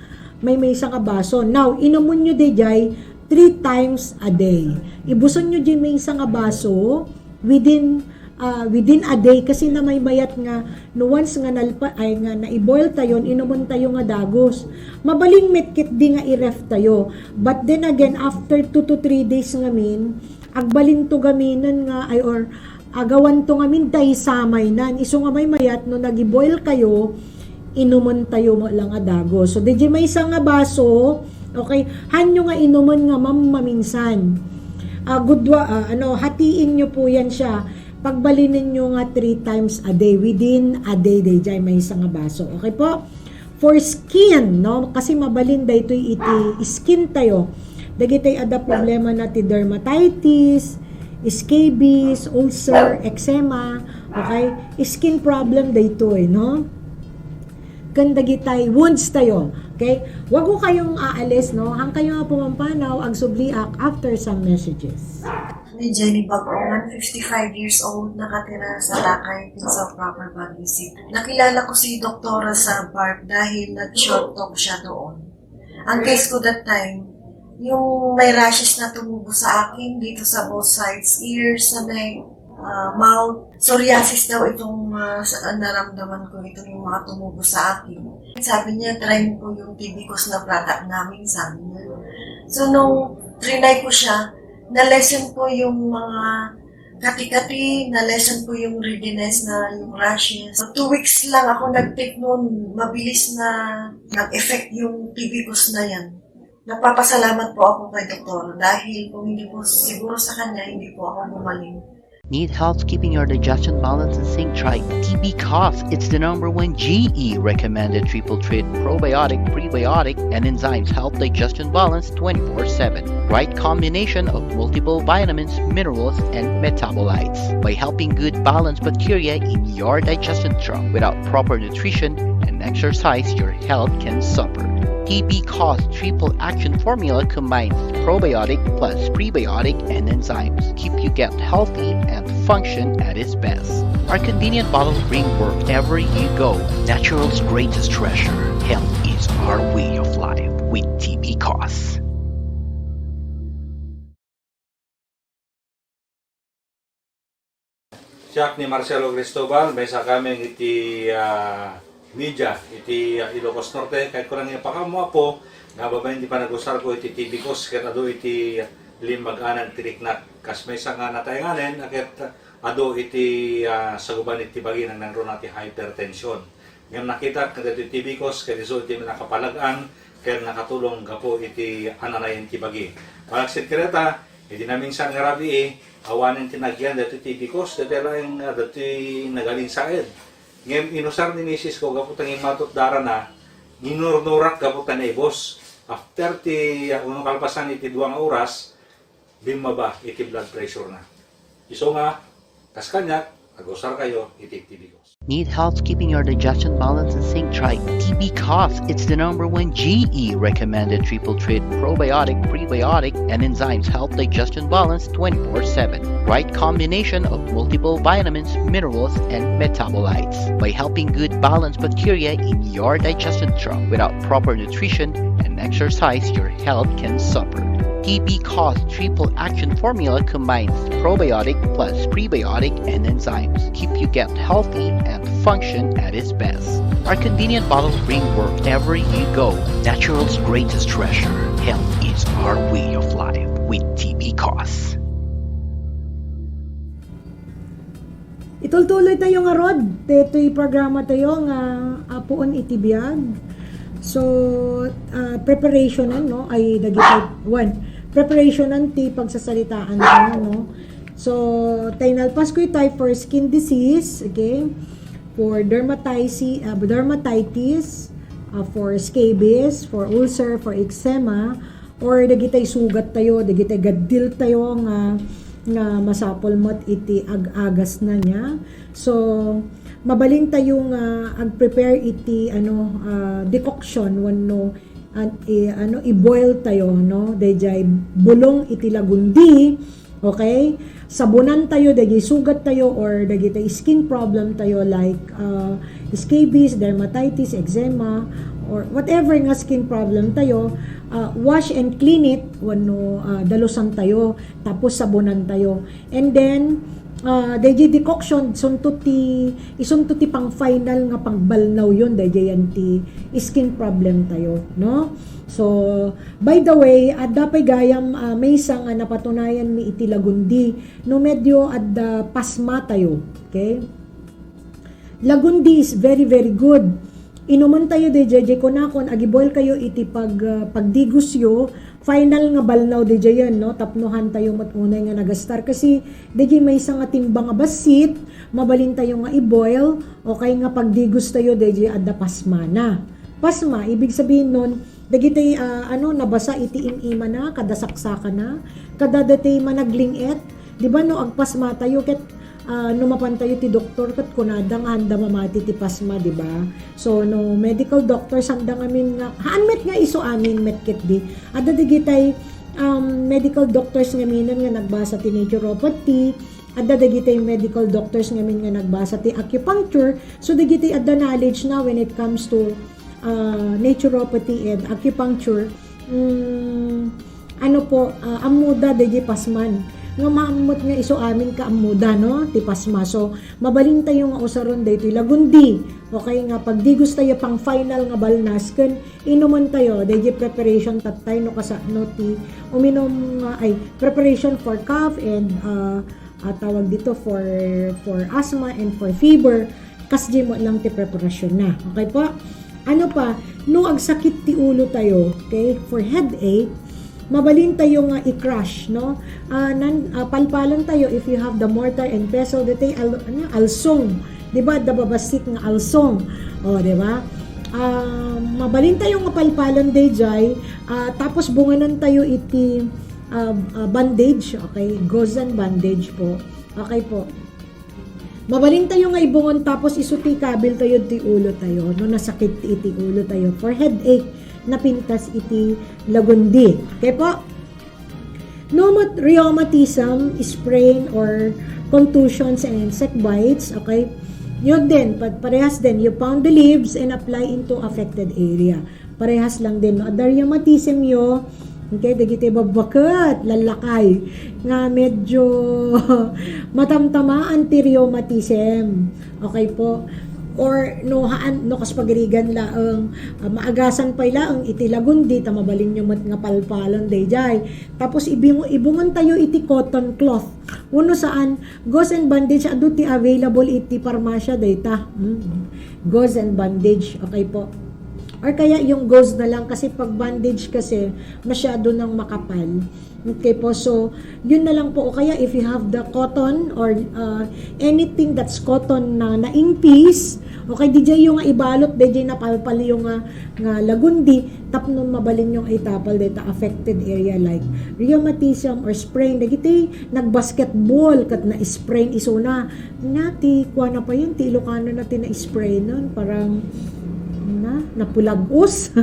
maymaysa nga baso. Now, inumonyo daydiay three times a day. Ibusenyo diay maysa nga baso within, ah, within a day kasi namaymayat nga no once nga nalpa-, ay nga naiboil tayo, inumontayo nga dagos. Mabalin met ketdi nga i-ref tayo. But then again, after two to three days ngamin, agbalinto gaminen nga, ay, or agawanto ngamin daysamaynan. Isu nga maymayat no nagiboil kayo, inumontayo met lang a dagos. So, daydiay maysa nga baso, okay, hanyo nga inumen nga mammaminsan. Ah, gudua, ah, ano, hatiinyo po yan siya. Pagbalinenyo nga three times a day, within a day, daydiay maysa nga baso. Okay po? For skin, no? Kasi mabalin daytoy iti skin tayo. Dagiti adda problema na ti dermatitis, scabies, ulcer, eczema, okay? Skin problem daytoy, no? Ken dagiti wounds tayo, okay? Wago kayong aalis, no? Hangkayo nga pumampanaw, agsubliak after some messages. Ni Jenny Bagongan, fifty-five years old, nakatira sa Lakay, Kinsao Proper, Baguio City. Nakilala ko si Doktora sa BARP dahil nag-short talk siya doon. Ang case ko that time, yung may rashes na tumubo sa akin dito sa both sides, ears, sa may, ah, mouth. Psoriasis daw itong, ah, sa, naramdaman ko, itong yung mga tumubo sa akin. Sabi niya, try mo po yung Tibicos na product namin, sabi niya. So, nung trinay ko siya, na-lessen po yung mga kati-kati, na-lessen po yung readiness na yung rashes. So, two weeks lang ako nag-take noon, mabilis na nag-effect yung Tibicos na yan. Nagpapasalamat po ako kay Doktor dahil kung hindi po siguro sa kanya, hindi po ako gumaling. Need help keeping your digestion balance in sync? Try T B Cos. It's the number one G E recommended triple treat probiotic, prebiotic, and enzymes help digestion balance twenty-four seven. Right combination of multiple vitamins, minerals, and metabolites. By helping good balance bacteria in your digestion tract, without proper nutrition and exercise, your health can suffer. T B Cos triple action formula combines probiotic plus prebiotic and enzymes. Keep your gut healthy and function at its best. Our convenient bottle bring wherever you go. Natural's greatest treasure. Health is our way of life with T B Cos. Siak ni Marcelo Cristobal, maysa kami iti, ah, media iti, ah, Ilocos Norte. Kayatko lang ipakaammo, Apo, nga babaen ti panagusarko iti Tibicos ket adu iti limbag-anan ti riknak. Kas maysa nga nataenganen a ket adu iti, ah, saguban iti bagi, nangruna ti hypertension. Ngem nakitak nga daytoy Tibicos ket isu iti nakapalag-ang ken nakatulong gapu iti ananayen ti bagi. Malaksid kadata, idi naminsan nga rabii, awanen ti nagyan daytoy Tibicos, daytoy laeng, ah, daytoy nagalinsaed. Ngem inusar ni misis ko gapu ta ngimmato ti darana, ginurnurak gapu ta naibus. After ti, ah, uno kalpasan iti dua nga oras, bimmaba iti blood pressure na. Isu nga, kas kaniak, agusar kayo iti Tibicos. Need help keeping your digestion balance in sync? Try T B Cos. It's the number one G E recommended triple treat probiotic, prebiotic, and enzymes help digestion balance twenty-four seven. Right combination of multiple vitamins, minerals, and metabolites. By helping good balance bacteria in your digestion tract, without proper nutrition and exercise, your health can suffer. T B Cos triple action formula combines probiotic plus prebiotic and enzymes. Keep your gut healthy and function at its best. Our convenient bottle bring wherever you go. Natural's greatest treasure. Health is our way of life with T B Cos. Itultuloy tayo ngarud, daytoy programa tayo nga, ah, puon iti biag. So, ah, preparationan, no? Ay, dagiti, one, preparationan ti pagsasalitaan tayo, no? So, tay nalpas ko itay for skin disease, okay? For dermatisi-, ah, dermatitis, ah, for scabies, for ulcer, for eczema, or dagitay sugat tayo, dagitay gaddil tayo nga, nga masapul met iti ag-agasna niya. So, mabalin tayo nga ag-prepare iti, ano, ah, decoction wenno, an-, i-, ano, i-boil tayo, no? Daydiay bulong iti lagundi, okay? Sabunan tayo dagiti sugat tayo or dagiti skin problem tayo like, ah, scabies, dermatitis, eczema, or whatever nga skin problem tayo, ah, wash and clean it, wenno, ah, dalusan tayo, tapos sabonan tayo. And then, ah, dayjay decoction, sunto ti, isunto ti pang final nga pagbalnaw yon, dayjay yan ti skin problem tayo, no? So, by the way, adda pay gayam, ah, maysa nga napatunayan mi iti Lagundi, no medyo adda pasma tayo, okay? Lagundi is very, very good. Inuman tayo dayjay, jay kunakon, agi-boil kayo iti pag, ah, pagdigusyo, final nga balnaw dayjay yan, no? Tapno han tayo met unay nga nagastar. Kasi, dayjay maysa nga timba nga bassit, mabalin tayo nga i-boil, o kay nga pagdigus tayo, dayjay adda pasmana. Pasma, ibig sabihin nun, dagiti, ah, ano, nabasa iti im-imana, kada saksakana, kada dati managling-et, di ba, no, agpasma tayo, ket, ah, no mapan tayo ti doktor, ket kunada nga handa mamati ti pasma, di ba? So, no, medical doctors, handa ngamin nga, haan met nga isu amin, met ket di. Adda dagitay, um, medical doctors ngamin nga nagbasa ti naturopathy, adda dagitay medical doctors ngamin nga nagbasa ti acupuncture. So, dagitay adda knowledge na when it comes to, ah, naturopathy and acupuncture. Mm, ano po, ah, ammoda dayjay pasman. Nga maammo nga isu amin ka ammoda, no? Ti pasma. So, mabalin tayo nga usaron daytoy Lagundi. Okay nga, pagdigus tayo pang final nga balnas, ken inuman tayo, dayjay preparation tattay, no, kasano ti uminum nga, ay, preparation for cough and, ah, ah, tawag dito, for, for asthma and for fever, kasjay met lang ti preparasyon na. Okay po? Ano pa? No agsakit ti ulo tayo, okay? For headache, mabalin tayo nga i-crush, no? Ah, nan, ah, palpalan tayo if you have the mortar and pestle, dati al-, ano, alsong. Di ba? Adda babassit nga alsong. O, di ba? Ah, mabalin tayo nga palpalan dayjay, ah, tapos bunganan tayo iti, ah, ah, bandage, okay? Gauze and bandage po. Okay po. Mabalin tayo nga ibungon tapos isu ti ikabil tayo ti ulo tayo, no nasakit iti ulo tayo. For headache, napintas iti Lagundi. Okay po? No met rheumatism, sprain, or contusions and insect bites, okay? Yun din, pa-, parehas din, you pound the leaves and apply into affected area. Parehas lang din, no? Adda rheumatism yo, okay, dagiti babbaket, lallakay, nga medyo matamtamaan ti rheumatism. Okay po. Or no, haan, no, kas pagirigan laeng, ah, maagasan pay laeng iti Lagundi, ta mabalinyo met nga palpalan dayjay. Tapos ibingo-, ibungon tayo iti cotton cloth. Wenno saan, gauze and bandage, adu ti available iti parmasya dayta. Mm. Gauze and bandage, okay po. Or kaya yung gauze na lang kasi pag bandage kasi masyado nang makapal. Okay po, so yun na lang po. O kaya if you have the cotton or, uh, anything that's cotton na naimpis, okay, dayjay yung nga ibalot, dayjay napalpal yung nga, nga Lagundi, tapno mabalin yung itapal dayta affected area like rheumatism or sprain. Dagiti nagbasketball ket na-sprain isuna. Na, ti kuana pa yun, ti Ilocano na ti na-sprain nun. Parang, na, napulagos.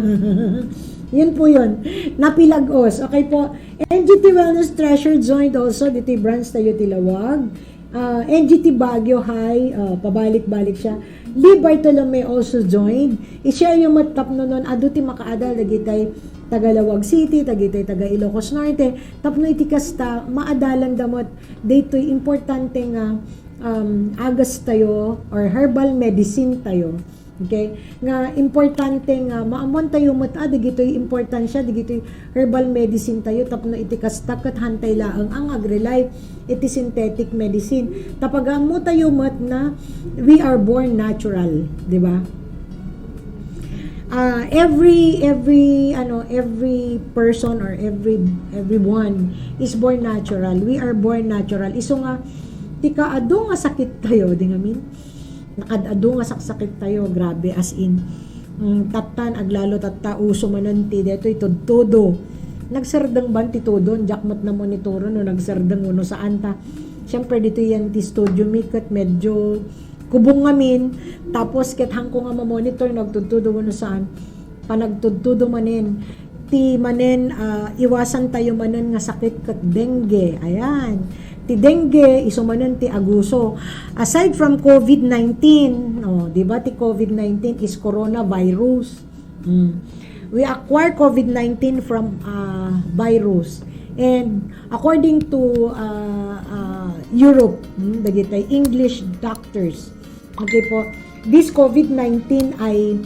Yun po yun. Napilagos. Okay po. N G T Wellness Treasure joined also. Diti branch tayo ti Lawag. Ah, N G T Baguio High, ah, pabalik-balik siya. Lee Bartolome also joined. I-share yung met tapno nun, adu ti makaadal, dagitay taga Lawag City, dagitay taga Ilocos Norte. Tapno iti kasta, maadalan da met, daytoy importante nga, um, agas tayo or herbal medicine tayo. Okay? Nga importante nga maammoan tayo met, ah, dagitoy importansya, dagitoy herbal medicine tayo, tapno iti kasta ket hantay laeng ang ag-rely iti synthetic medicine. Ta pag-ammo tayo met na we are born natural, di ba? Ah, every, every, ano, every person or every, everyone is born natural. We are born natural. Isu nga, ti kaadu nga sakit tayo, di ngamin? Nakaad-adu nga saksakit tayo, grabe, as in. Mm, tattan, aglalo tatta, uso manen ti detoy tudtudo. Nagserdeng ban ti tudon, diak met namonitoron no nagserdeng wenno saan ta. Siyempre, ditoy yan ti studio mi, ket medyo kubong ngamin. Tapos, ket hanko nga mamonitor no agtudtudo wenno saan. Panagtudtudo manen. Ti manen, ah, iwasan tayo manen nga sakit ket dengue. Ayan. Ti dengue, isu manen ti aguso. Aside from covid nineteen, oh, di ba ti covid nineteen is coronavirus? Mm. We acquire COVID nineteen from, ah, virus. And according to, ah, ah, Europe, mm, dagiti English doctors, okay po, this COVID nineteen ay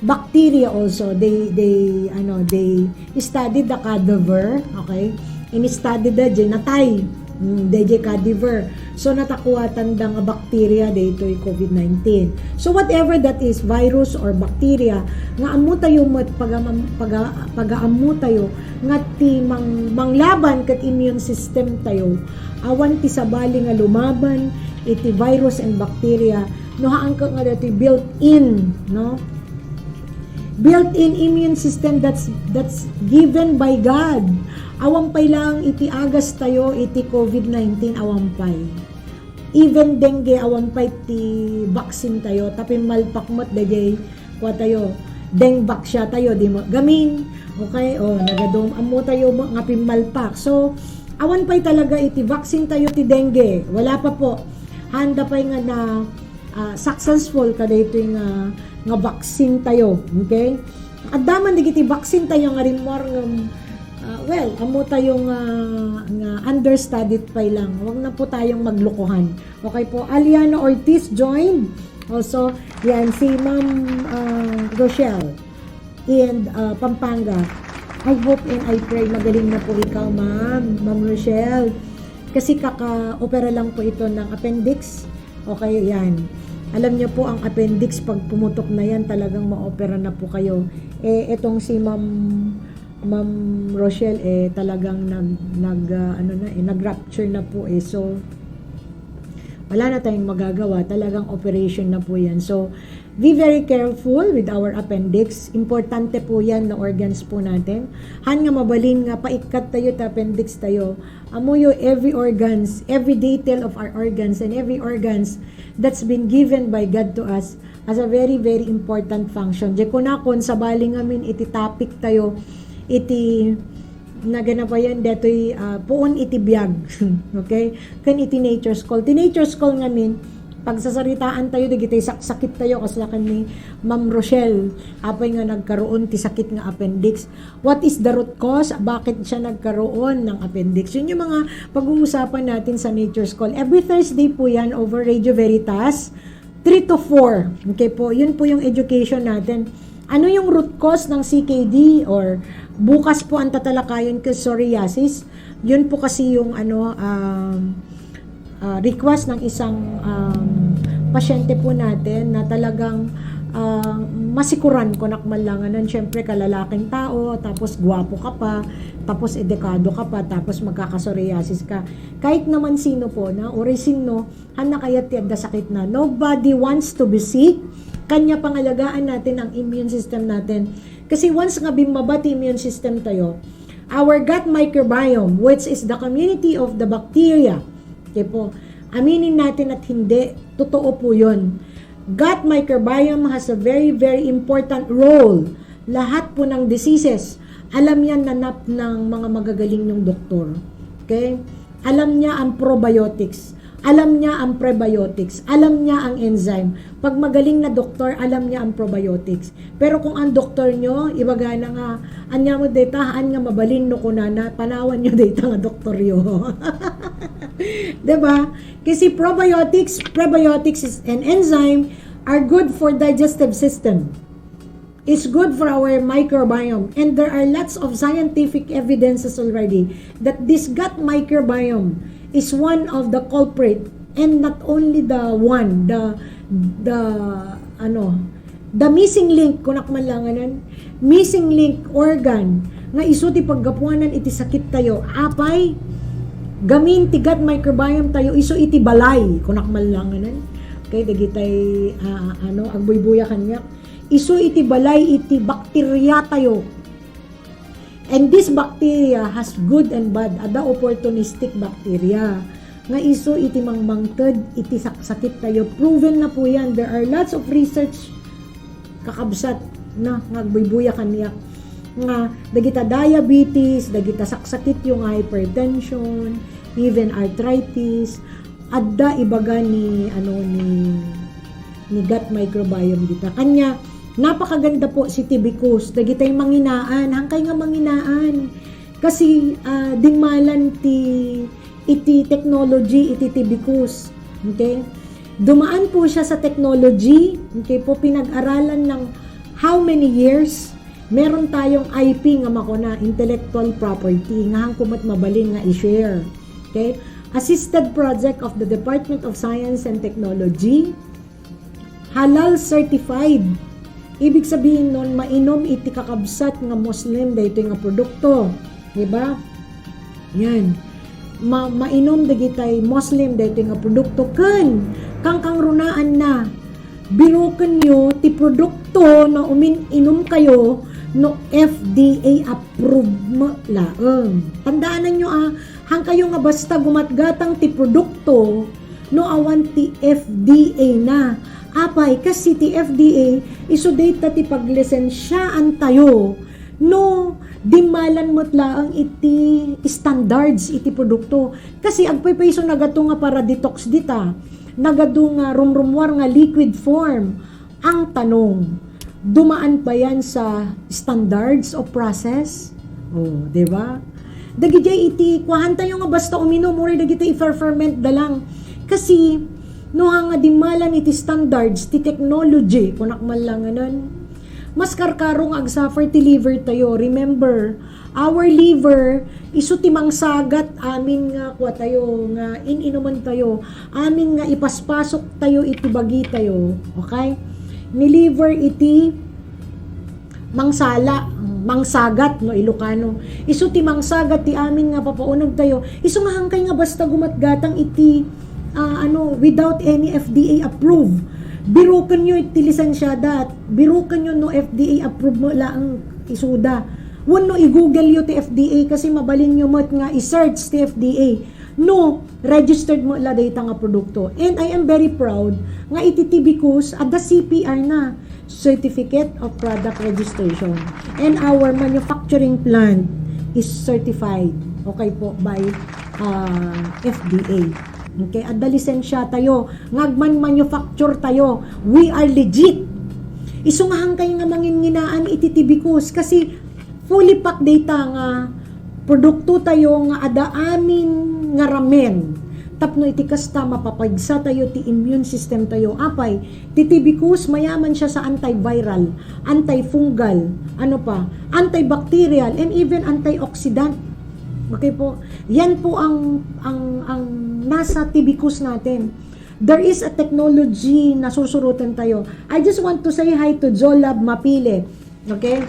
bacteria also. They, they, ano, they studied the cadaver, okay? In-study da, jay natay. Mm, dayjay cadaver. So, natakuatan da nga bacteria daytoy COVID nineteen. So, whatever that is, virus or bacteria, nga ammo tayo met pagam-, paga-, pagaammo tayo nga ti mang-, manglaban ket immune system tayo, awan ti sabali nga lumaban iti virus and bacteria, no, haan ket nga daytoy built-in, no? Built-in immune system that's, that's given by God. Awan pay lang iti agas tayo iti COVID nineteen, awan pay. Even dengue, awan pay ti vaccine tayo. Ta pimmalpak met dayjay, kua tayo, dengvac siya tayo, di mo gamin. Okay? O, nagadum, ammo tayo mo-, nga pimmalpak. So, awan pay talaga iti vaccine tayo ti dengue. Wala pa po. Handa pay nga na, ah, successful kadaytoy nga, nga vaccine tayo. Okay? Adda man dagiti vaccine tayo nga rimmuar ngem, ah, well, ammo tayo nga, nga understudied pay lang. Huwag na po tayong maglokohan. Okay po, Aliana Ortiz joined. Also, yan, si Ma'am, ah, Rochelle in, ah, Pampanga. I hope and I pray magaling na po ikaw, Ma'am, Ma'am Rochelle. Kasi kaka-opera lang po ito ng appendix. Okay, yan. Alam niyo po, ang appendix, pag pumutok na yan, talagang ma-opera na po kayo. Eh, itong si Ma'am, Ma'am Rochelle, eh, talagang nag, nag, ah, ano na, eh, nag-rupture na po, eh. So, wala na tayong magagawa. Talagang operation na po yan. So, be very careful with our appendix. Importante po yan na organs po natin. Han nga mabalin nga paikkat tayo, ta appendix tayo. Amuyo, every organs, every detail of our organs, and every organs that's been given by God to us as a very, very important function. Di ko na kung sabali ngamin iti topic tayo, iti nagana pa yan, detoy, ah, puon iti biag. Okay? Kan iti nature school. Ti nature school ngamin, pagsasaritaan tayo, dagiti saksakit tayo, kasla kan ni Ma'am Rochelle, apay nga nagkaroon ti sakit nga appendix. What is the root cause? Bakit siya nagkaroon ng appendix? Yun yung mga pag-uusapan natin sa nature school. Every Thursday po yan over Radio Veritas, three to four. Okay po, yun po yung education natin. Ano yung root cause ng C K D or bukas po ang tatalakayin ko, psoriasis? Yun po kasi yung ano, um, ah, request ng isang, um, pasyente po natin na talagang, ah, masikuran ko nakmanlanganan. Siyempre, kalalaking tao, tapos gwapo ka pa, tapos edukado ka pa, tapos magkaka-psoriasis ka. Kahit naman sino po, na, uri sino, han na kayat ti adda sakit na. Nobody wants to be sick. Kanya pangalagaan natin ang immune system natin. Kasi once nga bimmaba ti immune system tayo, our gut microbiome, which is the community of the bacteria, okay po, aminin natin at hindi, totoo po yun. Gut microbiome has a very, very important role. Lahat po ng diseases, alam yan na nap ng mga magagaling yung doktor. Okay? Alam niya ang probiotics. Alam niya ang prebiotics. Alam niya ang enzyme. Pag magaling na doktor, alam niya ang probiotics. Pero kung ang doktor nyo, ibaga na nga, "Anya mo deta, haan nga mabalin no kunana, panawan nyo deta nga doktor yo." Diba? Kasi probiotics, prebiotics is an enzyme, are good for digestive system. It's good for our microbiome. And there are lots of scientific evidences already that this gut microbiome is one of the culprit, and not only the one, the, the, ano, the missing link, kunak man langanan, missing link organ, nga isu ti paggapuanan iti sakit tayo. Apay, gamin ti gut microbiome tayo, isu iti balay, kunak man langanan. Okay, dagitay, ah, ano, agbuybuya kaniak. Isu iti balay iti bakterya tayo. And this bacteria has good and bad. Ada opportunistic bacteria nga isu iti mangmangted iti saksakit tayo. Proven na po yan. There are lots of research, kakabsat, na nga agbuybuya kaniak, nga dagita diabetes, dagita saksakit yung hypertension, even arthritis, adda ibaga ni, ano, ni, ni gut microbiome dita. Kanya, Napakaganda po si Tibicus. Dagitay manginaan, hangkay nga manginaan. Kasi, ah, dimmalan ti, iti technology, iti Tibicus. Okay? Dumaan po siya sa technology. Okay po, pinag-aralan ng how many years? Meron tayong I P nga makuna, intellectual property, nga hangko met mabalin nga i-share. Okay? Assisted project of the Department of Science and Technology. Halal certified. Ibig sabihin nun, mainom iti kakabsat nga Muslim daytoy nga produkto. Di ba? Yan. Ma-, mainom dagitay Muslim daytoy nga produkto. Ken, kangkangrunaan na. Biroken yo ti produkto no umin-inom kayo no F D A approve met laeng. Tandaanan yo, ah, hangkayo nga basta gumatgatang ti produkto, no awan ti F D A na. Apay, kasi ti F D A, isu dayta ti paglisensyaantayo no dimmalan met laeng iti standards iti produkto. Kasi agpaypayso nagato nga para detox dita, nagadu nga rumrummuar nga liquid form. Ang tanong, dumaan ba yan sa standards of process? Oh, di ba? Dagidiay iti kuahantayo nga basta uminom, uray dagiti i-ferment da lang. Kasi, no, nga dimmalan iti standards, ti technology, kunak man lang nganan, mas karkaro nga agsuffer ti liver tayo. Remember, our liver, isu ti mangsagat amin nga kuatayo, nga in-inuman tayo, amin nga ipaspasok tayo iti bagi tayo. Okay? Ni liver iti mangsala, mangsagat no Ilocano. Isu ti mangsagat ti amin nga papauneg tayo. Isu nga hangkay nga basta gumatgatang iti, ah, ano, without any F D A approve. Biroken yo iti lisensyada, biroken yo no F D A approve met laeng isuda. Wenno i-Google yo ti F D A kasi mabalin yo met nga i-search ti F D A. No, registered met la dayta nga produkto. And I am very proud nga iti Tibicus, adda C P R na, Certificate of Product Registration. And our manufacturing plant is certified, okay po, by, ah, F D A. Okay, adda lisensya tayo, nga agman-manufacture tayo. We are legit. Isu nga hangkay nga manginginaan iti Tibicus kasi fully packed dayta nga produkto tayo nga adda amin nga ramen. Tapno iti kasta, mapapagsa tayo ti immune system tayo. Apay, ti Tibicus, mayaman siya sa antiviral, antifungal, ano pa, antibacterial, and even antioxidant. Okay po? Yan po ang, ang, ang nasa Tibicus natin. There is a technology na susurutan tayo. I just want to say hi to Jolab Mapile. Okay?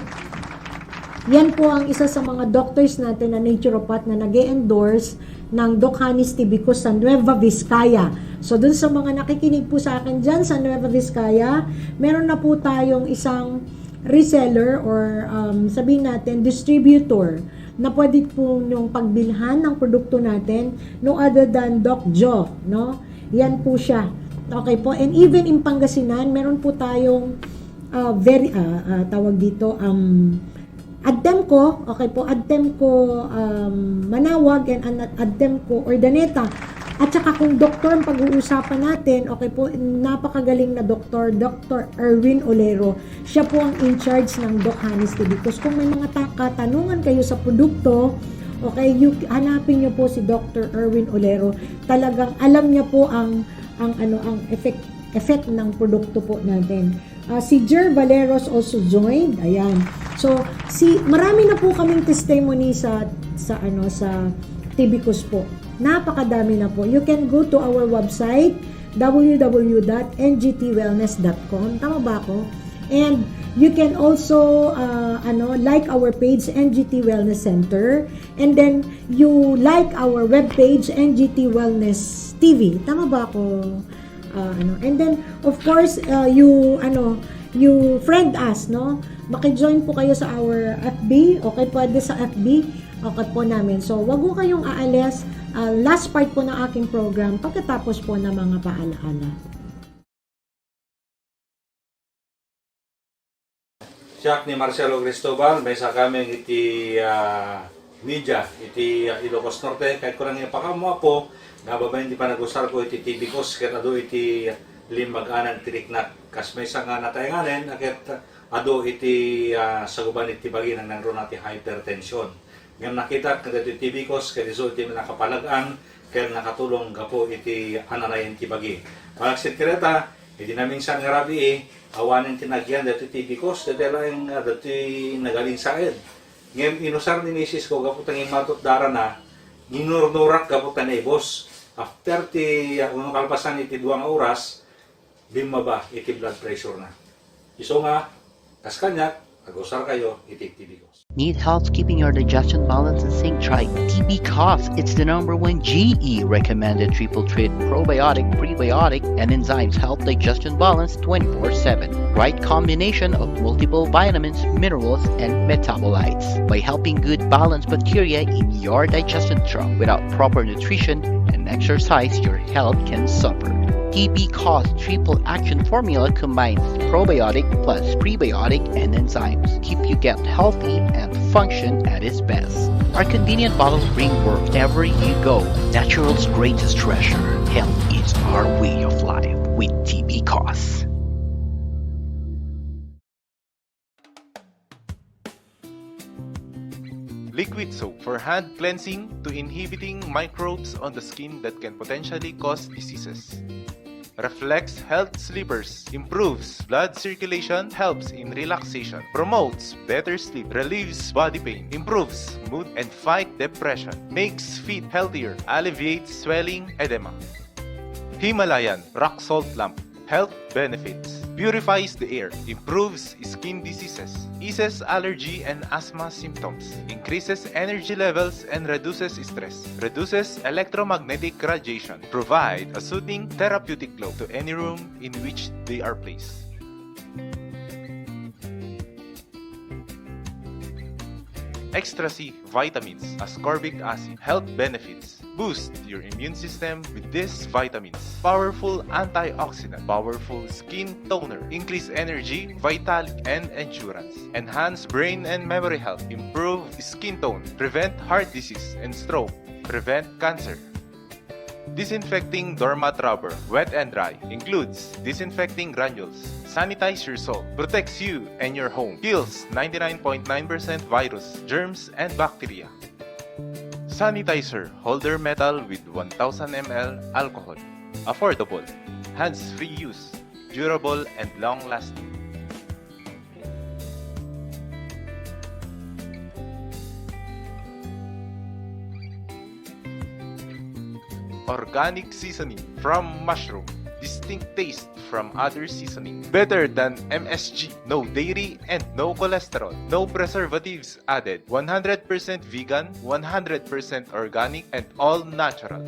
Yan po ang isa sa mga doctors natin na naturopath na nag endorse ng Doc Hanis Tibicus sa Nueva Vizcaya. So, dun sa mga nakikinig po sa akin dyan sa Nueva Vizcaya, meron na po tayong isang reseller or, um, sabihin natin, distributor na pwede po yung pagbilhan ng produkto natin, no other than Doc Joe, no? Yan po siya. Okay po. And even in Pangasinan, meron po tayong, ah, very, ah, ah, tawag dito, um, Adtemco, okay po, Adtemco, um, Manawag and An-, Adtemco Urdaneta. At saka kung doktor ang pag-uusapan natin, okay po, napakagaling na doktor, Doctor Erwin Olero. Siya po ang in charge ng Doc Hanis Tibicus. Kung may mga ta-, katanungan kayo sa produkto, okay, you, hanapin niyo po si Doctor Erwin Olero. Talagang alam niya po ang, ang, ano, ang effect, effect ng produkto po natin. Ah, si Jer Valeros also joined. Ayan. So, si, marami na po kaming testimony sa, sa, ano, sa Tibicus po. Napakadami na po. You can go to our website, w w w dot n g t wellness dot com. Tama ba ako? And you can also, ah, ano, like our page, N G T Wellness Center. And then, you like our webpage, N G T Wellness T V. Tama ba ako? Ah, ano? And then, of course, ah, you, ano, you friend us, no? Maki-join po kayo sa our F B. Okay, pwede sa F B. Okay po namin. So, wag po kayong aalis. Ah, last part po ng aking program pagkatapos po ng mga paalaala. Siak ni Marcelo Cristobal, maysa kami iti, ah, media, iti, ah, Ilocos Norte. Kayatko lang ipakaammo, Apo, nga babaen ti panagusarko iti Tibicus, ket adu iti Limbag-anan ti riknak. Kas maysa nga nataenganen, a ket adu iti, ah, saguban iti bagi, nangruna ti hypertension. Ngem nakitak daytoy T B cause ket isu iti nakapalag-ang ken nakatulong gapu iti ananayen ti bagi. Malaksid ket dayta, iti naminsan nga rabii, awanen ti nagyan daytoy T B cause, daytoy laeng, ah, daytoy nagalinsaed. Ngem inusar ni misis ko gapu ta ngimmato ti darana, ginurnurak gapu ta naibus. After ti, ah, uno kalpasan iti dua nga oras, bimmaba iti blood pressure na. Isu nga, kas kaniak, agusarkayo iti T B cause. Need help keeping your digestion balance in sync? Try T B cause. It's the number one G E recommended triple treat probiotic, prebiotic, and enzymes help digestion balance twenty-four seven. Right combination of multiple vitamins, minerals, and metabolites. By helping good balance bacteria in your digestion tract, without proper nutrition and exercise, your health can suffer. T B cause triple action formula combines probiotic plus prebiotic and enzymes. Keep your gut healthy and function at its best. Our convenient bottles bring wherever you go. Natural's greatest treasure. Health is our way of life with T B cause. Liquid soap for hand cleansing to inhibiting microbes on the skin that can potentially cause diseases. Reflex Health Slippers improves blood circulation, helps in relaxation, promotes better sleep, relieves body pain, improves mood, and fight depression, makes feet healthier, alleviates swelling, edema. Himalayan Rock Salt Lamp. Health benefits. Purifies the air, improves skin diseases, eases allergy and asthma symptoms, increases energy levels and reduces stress, reduces electromagnetic radiation, provide a soothing therapeutic glow to any room in which they are placed. Extra C vitamins, ascorbic acid, health benefits. Boost your immune system with these vitamins. Powerful antioxidant, powerful skin toner, increase energy, vitality, and endurance. Enhance brain and memory health, improve skin tone, prevent heart disease and stroke, prevent cancer. Disinfecting doormat rubber, wet and dry, includes disinfecting granules. Sanitize your soap, protects you and your home, kills ninety-nine point nine percent virus, germs, and bacteria. Sanitizer holder metal with one thousand M L alcohol. Affordable, hands-free use, durable, and long-lasting. Organic seasoning from mushroom. Distinct taste from other seasoning. Better than M S G. No dairy and no cholesterol. No preservatives added. One hundred percent vegan, one hundred percent organic, and all natural.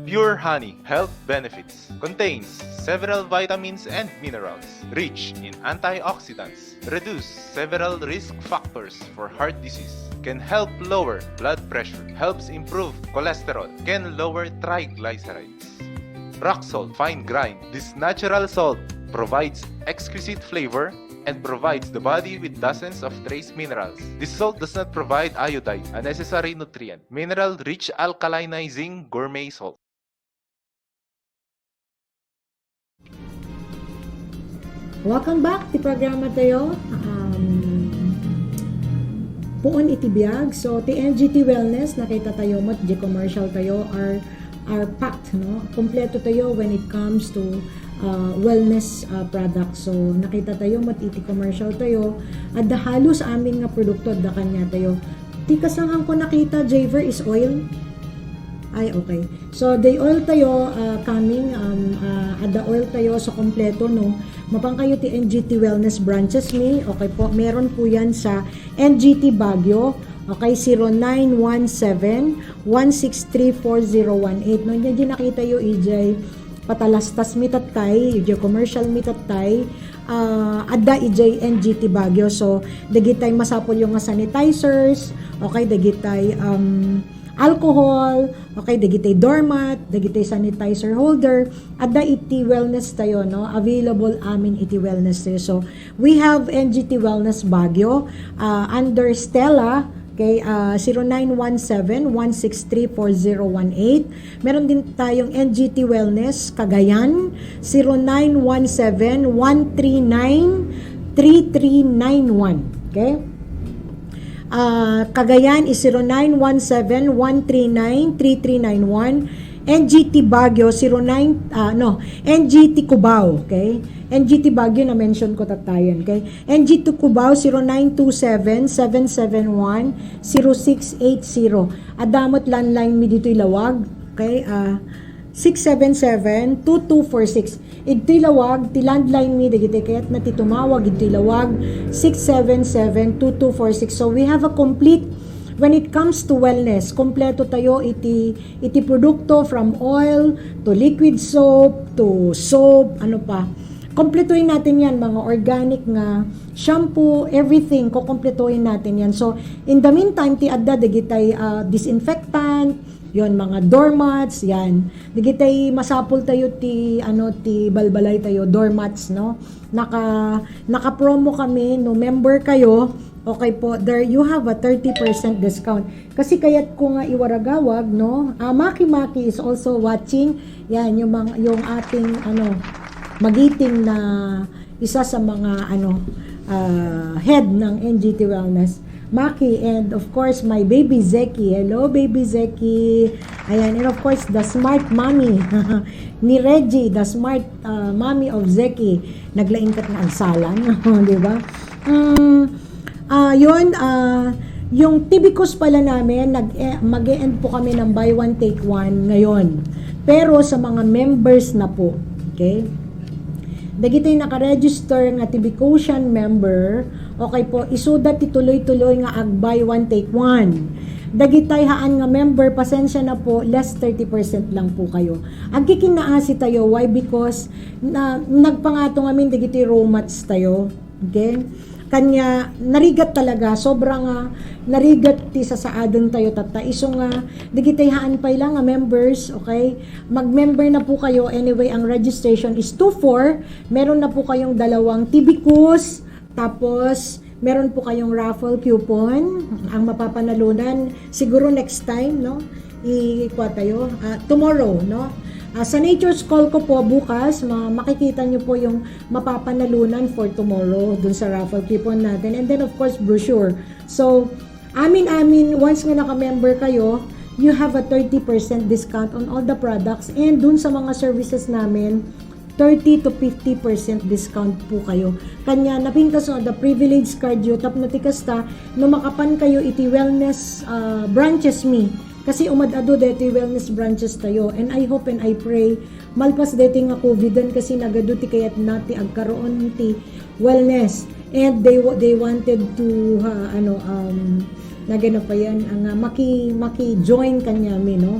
Pure honey. Health benefits. Contains several vitamins and minerals. Rich in antioxidants. Reduce several risk factors for heart disease. Can help lower blood pressure. Helps improve cholesterol. Can lower triglycerides. Rock salt, fine grind. This natural salt provides exquisite flavor and provides the body with dozens of trace minerals. This salt does not provide iodide, a necessary nutrient. Mineral-rich alkalinizing gourmet salt. Welcome back ti programa tayo. Um, puon iti biag. So, ti N G T Wellness, nakita tayo met, di commercial tayo, are, are packed, no? Kompleto tayo when it comes to, uh, wellness, uh, products. So, nakita tayo met iti commercial tayo, adda halos amin nga produkto, adda kaniatayo. Ti kasangan ko nakita, Javer, is oil. Ay, okay. So, day oil tayo, ah, coming, um, ah, adda oil tayo, so kompleto, no? Mapan kayo ti N G T Wellness branches mi. Okay po, meron po yan sa N G T Baguio. Okay, zero nine one seven, one six three, four zero one eight. No, di nakita yo, E J, patalastas mi tattay, E J, commercial mi tattay. Ah, adda E J N G T Baguio. So, dagitay masapul yo nga sanitizers, okay, dagitay, um, alcohol, okay, dagitay doormat, dagitay sanitizer holder, adda iti wellness tayo, no? Available amin iti wellness tayo. So, we have N G T Wellness Baguio, ah, under Stella, Okay, ah, zero nine one seven, one six three, four zero one eight. Meron din tayong N G T Wellness, Cagayan, zero nine one seven, one three nine, three three nine one. Okay? Ah, Cagayan is zero nine one seven, one three nine, three three nine one. N G T Baguio, zero nine, ah, no, N G T Cubao, okay? N G T Baguio, na-mention ko tatta yan, okay? N G T Cubao, zero nine two seven, seven seven one, zero six eight zero. Adda met landline mi ditoy Laoag, okay? Ah, six seven seven, two two four six. Ditoy Laoag, ti landline mi, dagiti kayatna ti tumawag, ditoy Laoag, six seven seven, two two four six. So, we have a complete, when it comes to wellness, kompleto tayo iti, iti produkto from oil to liquid soap to soap, ano pa. Kompletuhin natin yan, mga organic nga shampoo, everything, kukumpletuhin natin yan. So, in the meantime, ti adda dagitay, ah, disinfectant, yon, mga doormats, yan. Dagitay masapul tayo ti, ano, ti balbalay tayo, doormats, no? Naka, naka-promo kami, no member kayo, okay po, there you have a thirty percent discount. Kasi kayat ko nga iwaragawag, no? Ah, Maki Maki is also watching. Yan, yung mga, yung ating, ano, magiting na isa sa mga, ano, ah, head ng N G T Wellness. Maki, and of course, my baby Zeki. Hello, baby Zeki. Ayan, and of course, the smart mommy ni Reggie, the smart, ah, mommy of Zeki. Naglaing kat nga agsalang, di ba? Mm, ah, yun, ah, yung Tibicus pala namin, nag, eh, mag-e-end po kami ng buy one, take one ngayon. Pero sa mga members na po, okay? Dagitoy naka-register nga Tibicosian member, okay po, isuda ti tuloy-tuloy nga ag-buy one, take one. Dagitay haan nga member, pasensya na po, less thirty percent lang po kayo. Agkikinnaasi tayo. Why? Because na, nagpangato ngamin dagiti roommates tayo. Okay? Kanya, narigat talaga, sobra nga narigat ti sasaaden tayo tatta. Isu nga, dagitay haan pay lang nga members, okay? Mag-member na po kayo. Anyway, ang registration is two four. Meron na po kayong dalawang Tibicus. Tapos, meron po kayong raffle coupon. Ang mapapanalunan, siguro next time, no? Ikuha tayo. Ah, tomorrow, no? Ah, sa Nature's Call ko po bukas, ma-, makikita nyo po yung mapapanalunan for tomorrow dun sa raffle coupon natin. And then, of course, brochure. So, amin-amin, once nga naka-member kayo, you have a thirty percent discount on all the products and dun sa mga services namin, thirty to fifty percent discount po kayo. Kanya, napintas no, the privilege card yo, tapno ti kasta, no makapan kayo iti wellness, ah, branches mi. Kasi umad-adu deti wellness branches tayo. And I hope and I pray, malpas deti nga covidan kasi nagadu ti kayatna ti agkaroon ti wellness. And they wa-, they wanted to, ha, ano, um, nagana pa yan, ang, ah, maki-, maki-join kanyami, no?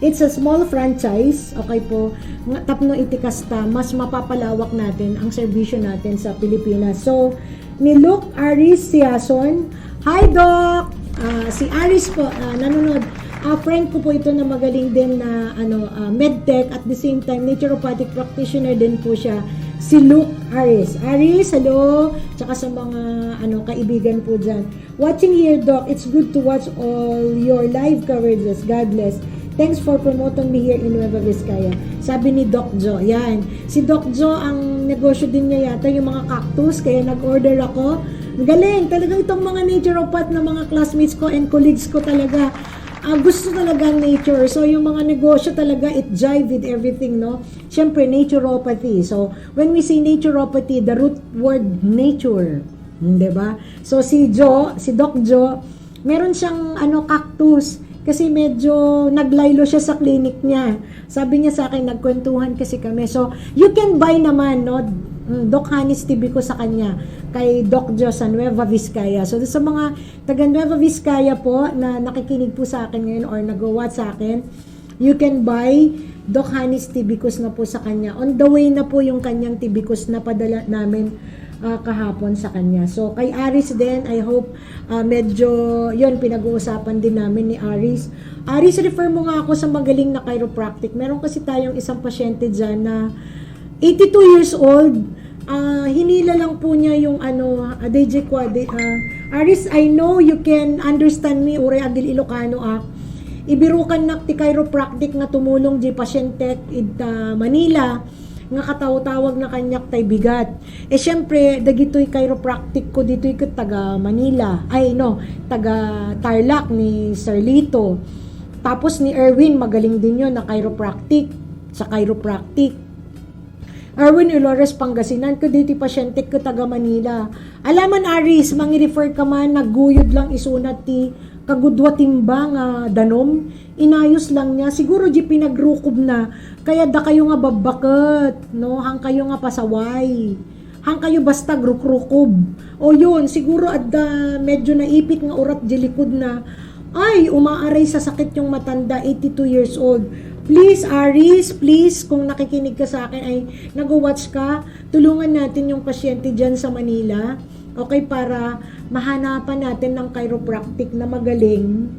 It's a small franchise, okay po, nga tapno iti kasta, mas mapapalawak natin ang serbisyo natin sa Pilipinas. So, ni Luke Aris Siason, "Hi, Doc!" Ah, si Aris po, ah, nanonood. Ah, friend ko po ito na magaling din na, ano, ah, medtech, at the same time, naturopathic practitioner din po siya. Si Luke Aris. Aris, hello! Tsaka sa mga, ano, kaibigan po dyan. "Watching here, Doc. It's good to watch all your live coverages. God bless. Thanks for promoting me here in Nueva Vizcaya." Sabi ni Doc Jo. Yan. Si Doc Jo, ang negosyo din niya yata, yung mga cactus. Kaya nag-order ako. Ang galing. Talagang itong mga naturopath na mga classmates ko and colleagues ko talaga, ah, gusto talaga ang nature. So, yung mga negosyo talaga, it jive with everything, no? Siyempre, naturopathy. So, when we say naturopathy, the root word nature. Hmm, di ba? So, si Jo, si Doc Jo, meron siyang, ano, cactus. Kasi medyo naglaylo siya sa clinic niya. Sabi niya sa akin, nagkwentuhan kasi kami. So, you can buy naman, no? Mm, Doc Hanis Tibico sa kanya, kay Doc Jo sa Nueva Vizcaya. So, sa mga taga Nueva Vizcaya po na nakikinig po sa akin ngayon or nag-WhatsApp sa akin, you can buy Doc Hanis Tibicus na po sa kanya. On the way na po yung kanyang Tibicus na padala namin, ah, kahapon sa kanya. So, kay Aris din, I hope, ah, medyo, yun, pinag-uusapan din namin ni Aris. "Aris, refer mo nga ako sa magaling na chiropractic." Meron kasi tayong isang pasyente dyan na eighty-two years old, ah, hinila lang po niya yung, ano, Adi, di ko, adi, ah, Aris, I know you can understand me, uray agil Ilocano, ah. Ibirukannak ti chiropractic nga tumulong di pasientek id, ah, Manila, nga katawtawag na kaniak tay bigat. Eh, siyempre, dagitoy chiropractic ko ditoy ket taga Manila. Ay, no, taga Tarlac ni Sir Lito. Tapos ni Erwin, magaling din yon na chiropractic. Sa chiropractic. Erwin Ilores, Pangasinan, ket ditoy pasientek ket taga Manila. Alaman, Aris, mangi-refer ka man, nagguyod lang isuna ti kagudua timba nga danum. Inayos lang niya. Siguro di pinagrukob na. Kaya dakayo nga babbaket, no? Hangkayo nga pasaway. Hangkayo basta grukrukob. O yun, siguro adda medyo naipit nga urat di likod na. Ay, umaaray sa sakit yung matanda, eighty-two years old. Please, Aris, please, kung nakikinig ka sa akin, ay, nag-watch ka, tulungan natin yung pasyente dyan sa Manila. Okay, para mahanapan natin ng chiropractic na magaling,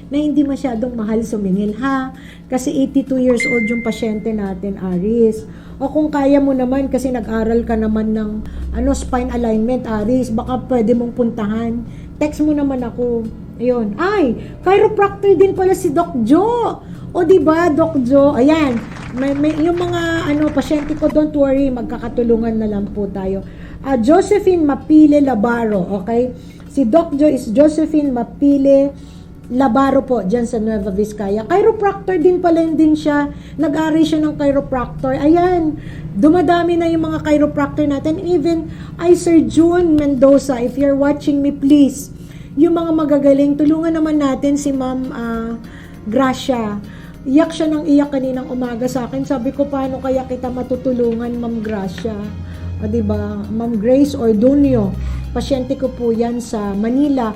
na hindi masyadong mahal sumingil, ha? Kasi eighty-two years old yung pasyente natin, Aris. O kung kaya mo naman, kasi nag-aral ka naman ng, ano, spine alignment, Aris, baka pwede mong puntahan. Text mo naman ako. Ayun. Ay, chiropractor din pala si Doc Jo. O, di ba, Doc Jo? Ayan. May, may, yung mga, ano, pasyente ko, don't worry, magkakatulungan na lang po tayo. Ah, Josephine Mapile Labaro, okay? Si Doc Jo is Josephine Mapile Labaro po, dyan sa Nueva Vizcaya. Chiropractor din pala din siya. Nag-aral siya ng chiropractor. Ayan, dumadami na yung mga chiropractor natin. Even ay Sir June Mendoza, if you're watching me, please. Yung mga magagaling, tulungan naman natin si Ma'am, ah, Gracia. Iyak siya ng iyak kaninang umaga sa akin. Sabi ko, "Paano kaya kita matutulungan, Ma'am Gracia?" O, di ba? Ma'am Grace Ordonio, pasyente ko po yan sa Manila.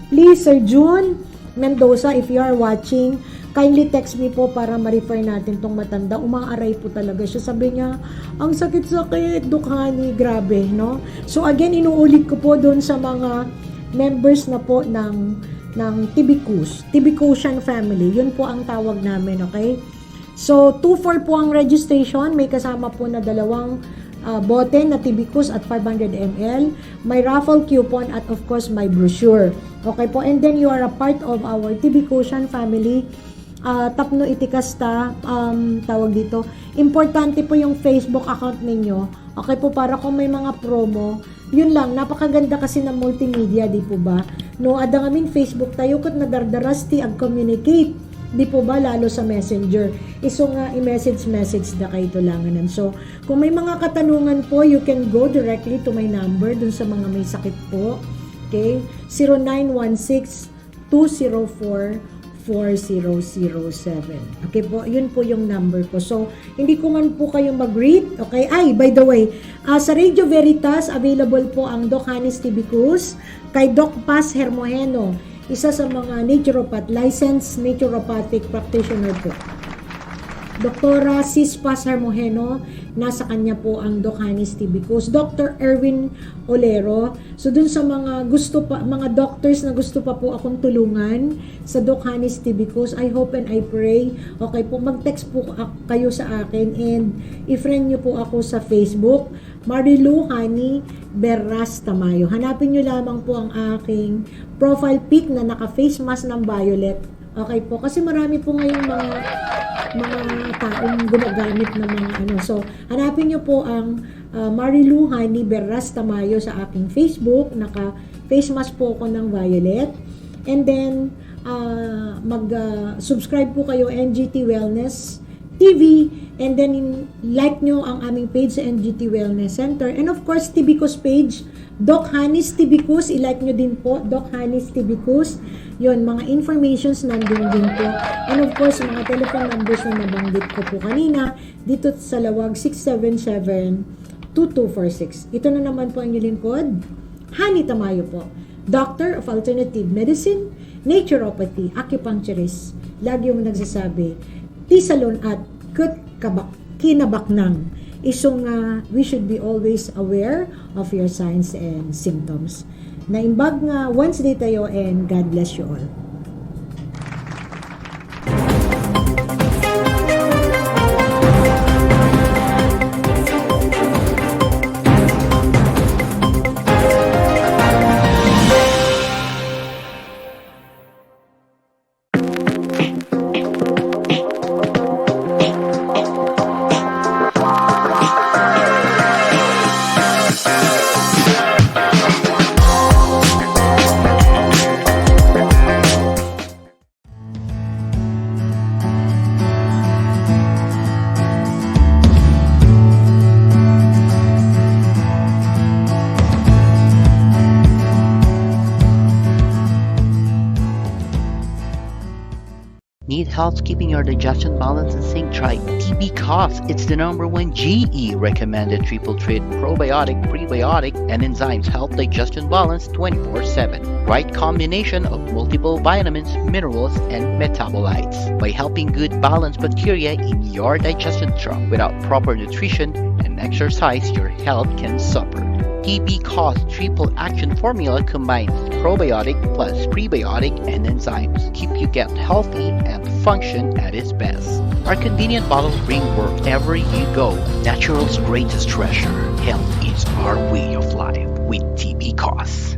Please, Sir June Mendoza, if you are watching, kindly text me po para ma-refer natin tong matanda. Umaaray po talaga siya. Sabi niya, "Ang sakit-sakit, Doc Honey." Grabe, no? So again, inuulit ko po doon sa mga members na po ng, ng Tibicus, Tibicusian family. Yun po ang tawag namin, okay? So, two for four po ang registration. May kasama po na dalawang, ah, bote na Tibicus at five hundred M L. May raffle coupon at, of course, may brochure. Okay po. And then, you are a part of our Tibicusian family. Ah, tapno iti kasta, um, tawag dito, importante po yung Facebook account ninyo. Okay po, para kung may mga promo, yun lang, napakaganda kasi ng multimedia, di po ba? No, adda ngamin Facebook tayo, ket nadardaras ti ag-communicate, di po ba, lalo sa Messenger. Isu nga i-message-message da kayo langanan. So, kung may mga katanungan po, you can go directly to my number dun sa mga may sakit po. Okay? Zero nine one six, two zero four, four zero zero seven. Okay po, yun po yung number ko. So, hindi ko man po kayo mag-greet. Okay? Ay, by the way, ah, sa Radio Veritas, available po ang Doc Hanis Tibicus, kay Doc Paz Hermojeno, isa sa mga naturopath, licensed naturopathic practitioner po. Doktora Sis Paz Hermojeno, nasa kanya po ang Doc Hanis Tibicus. Doctor Erwin Olero, So, dun sa mga gusto pa, mga doctors na gusto pa po akong tulungan sa Doc Hanis Tibicus, I hope and I pray, okay po, mag-text po ak-, kayo sa akin and i-friend nyo po ako sa Facebook, Marilu Hani Berras Tamayo. Hanapin nyo lamang po ang aking profile pic na naka-face mask ng violet. Okay po, kasi marami po ngayong mga, mga taong gumagamit ng mga ano. So, hanapin nyo po ang, ah, Marilu Hani Berras Tamayo sa aking Facebook. Naka-face mask po ako ng violet. And then, ah, mag, ah, subscribe po kayo, N G T Wellness T V. And then, in, like nyo ang aming page sa N G T Wellness Center. And of course, Tibicus page, Doc Hanis Tibicus, i-like nyo din po, Doc Hanis Tibicus. Yun, mga informations nandun din po. And of course, mga telephone numbers na nabanggit ko po kanina, dito sa Lawag, six seven seven, two two four six. Ito na naman po ang inyong lingkod, Hani Tamayo po, Doctor of Alternative Medicine, Naturopathy, Acupuncturist. Lagi yung nagsasabi, ti salun-at ket kabak-, kinabaknang. Isu nga, we should be always aware of your signs and symptoms. Naimbag nga Wednesday tayo, and God bless you all. It helps keeping your digestion balance and sink. Try T B Cos. It's the number one G E recommended triple treat probiotic, prebiotic, and enzymes help digestion balance twenty-four seven. Right combination of multiple vitamins, minerals, and metabolites by helping good balance bacteria in your digestion tract. Without proper nutrition and exercise, your health can suffer. T B Cos triple action formula combines probiotic plus prebiotic and enzymes. Keep you get healthy and function at its best. Our convenient bottle bring wherever you go. Natural's greatest treasure. Health is our way of life with T B Cos.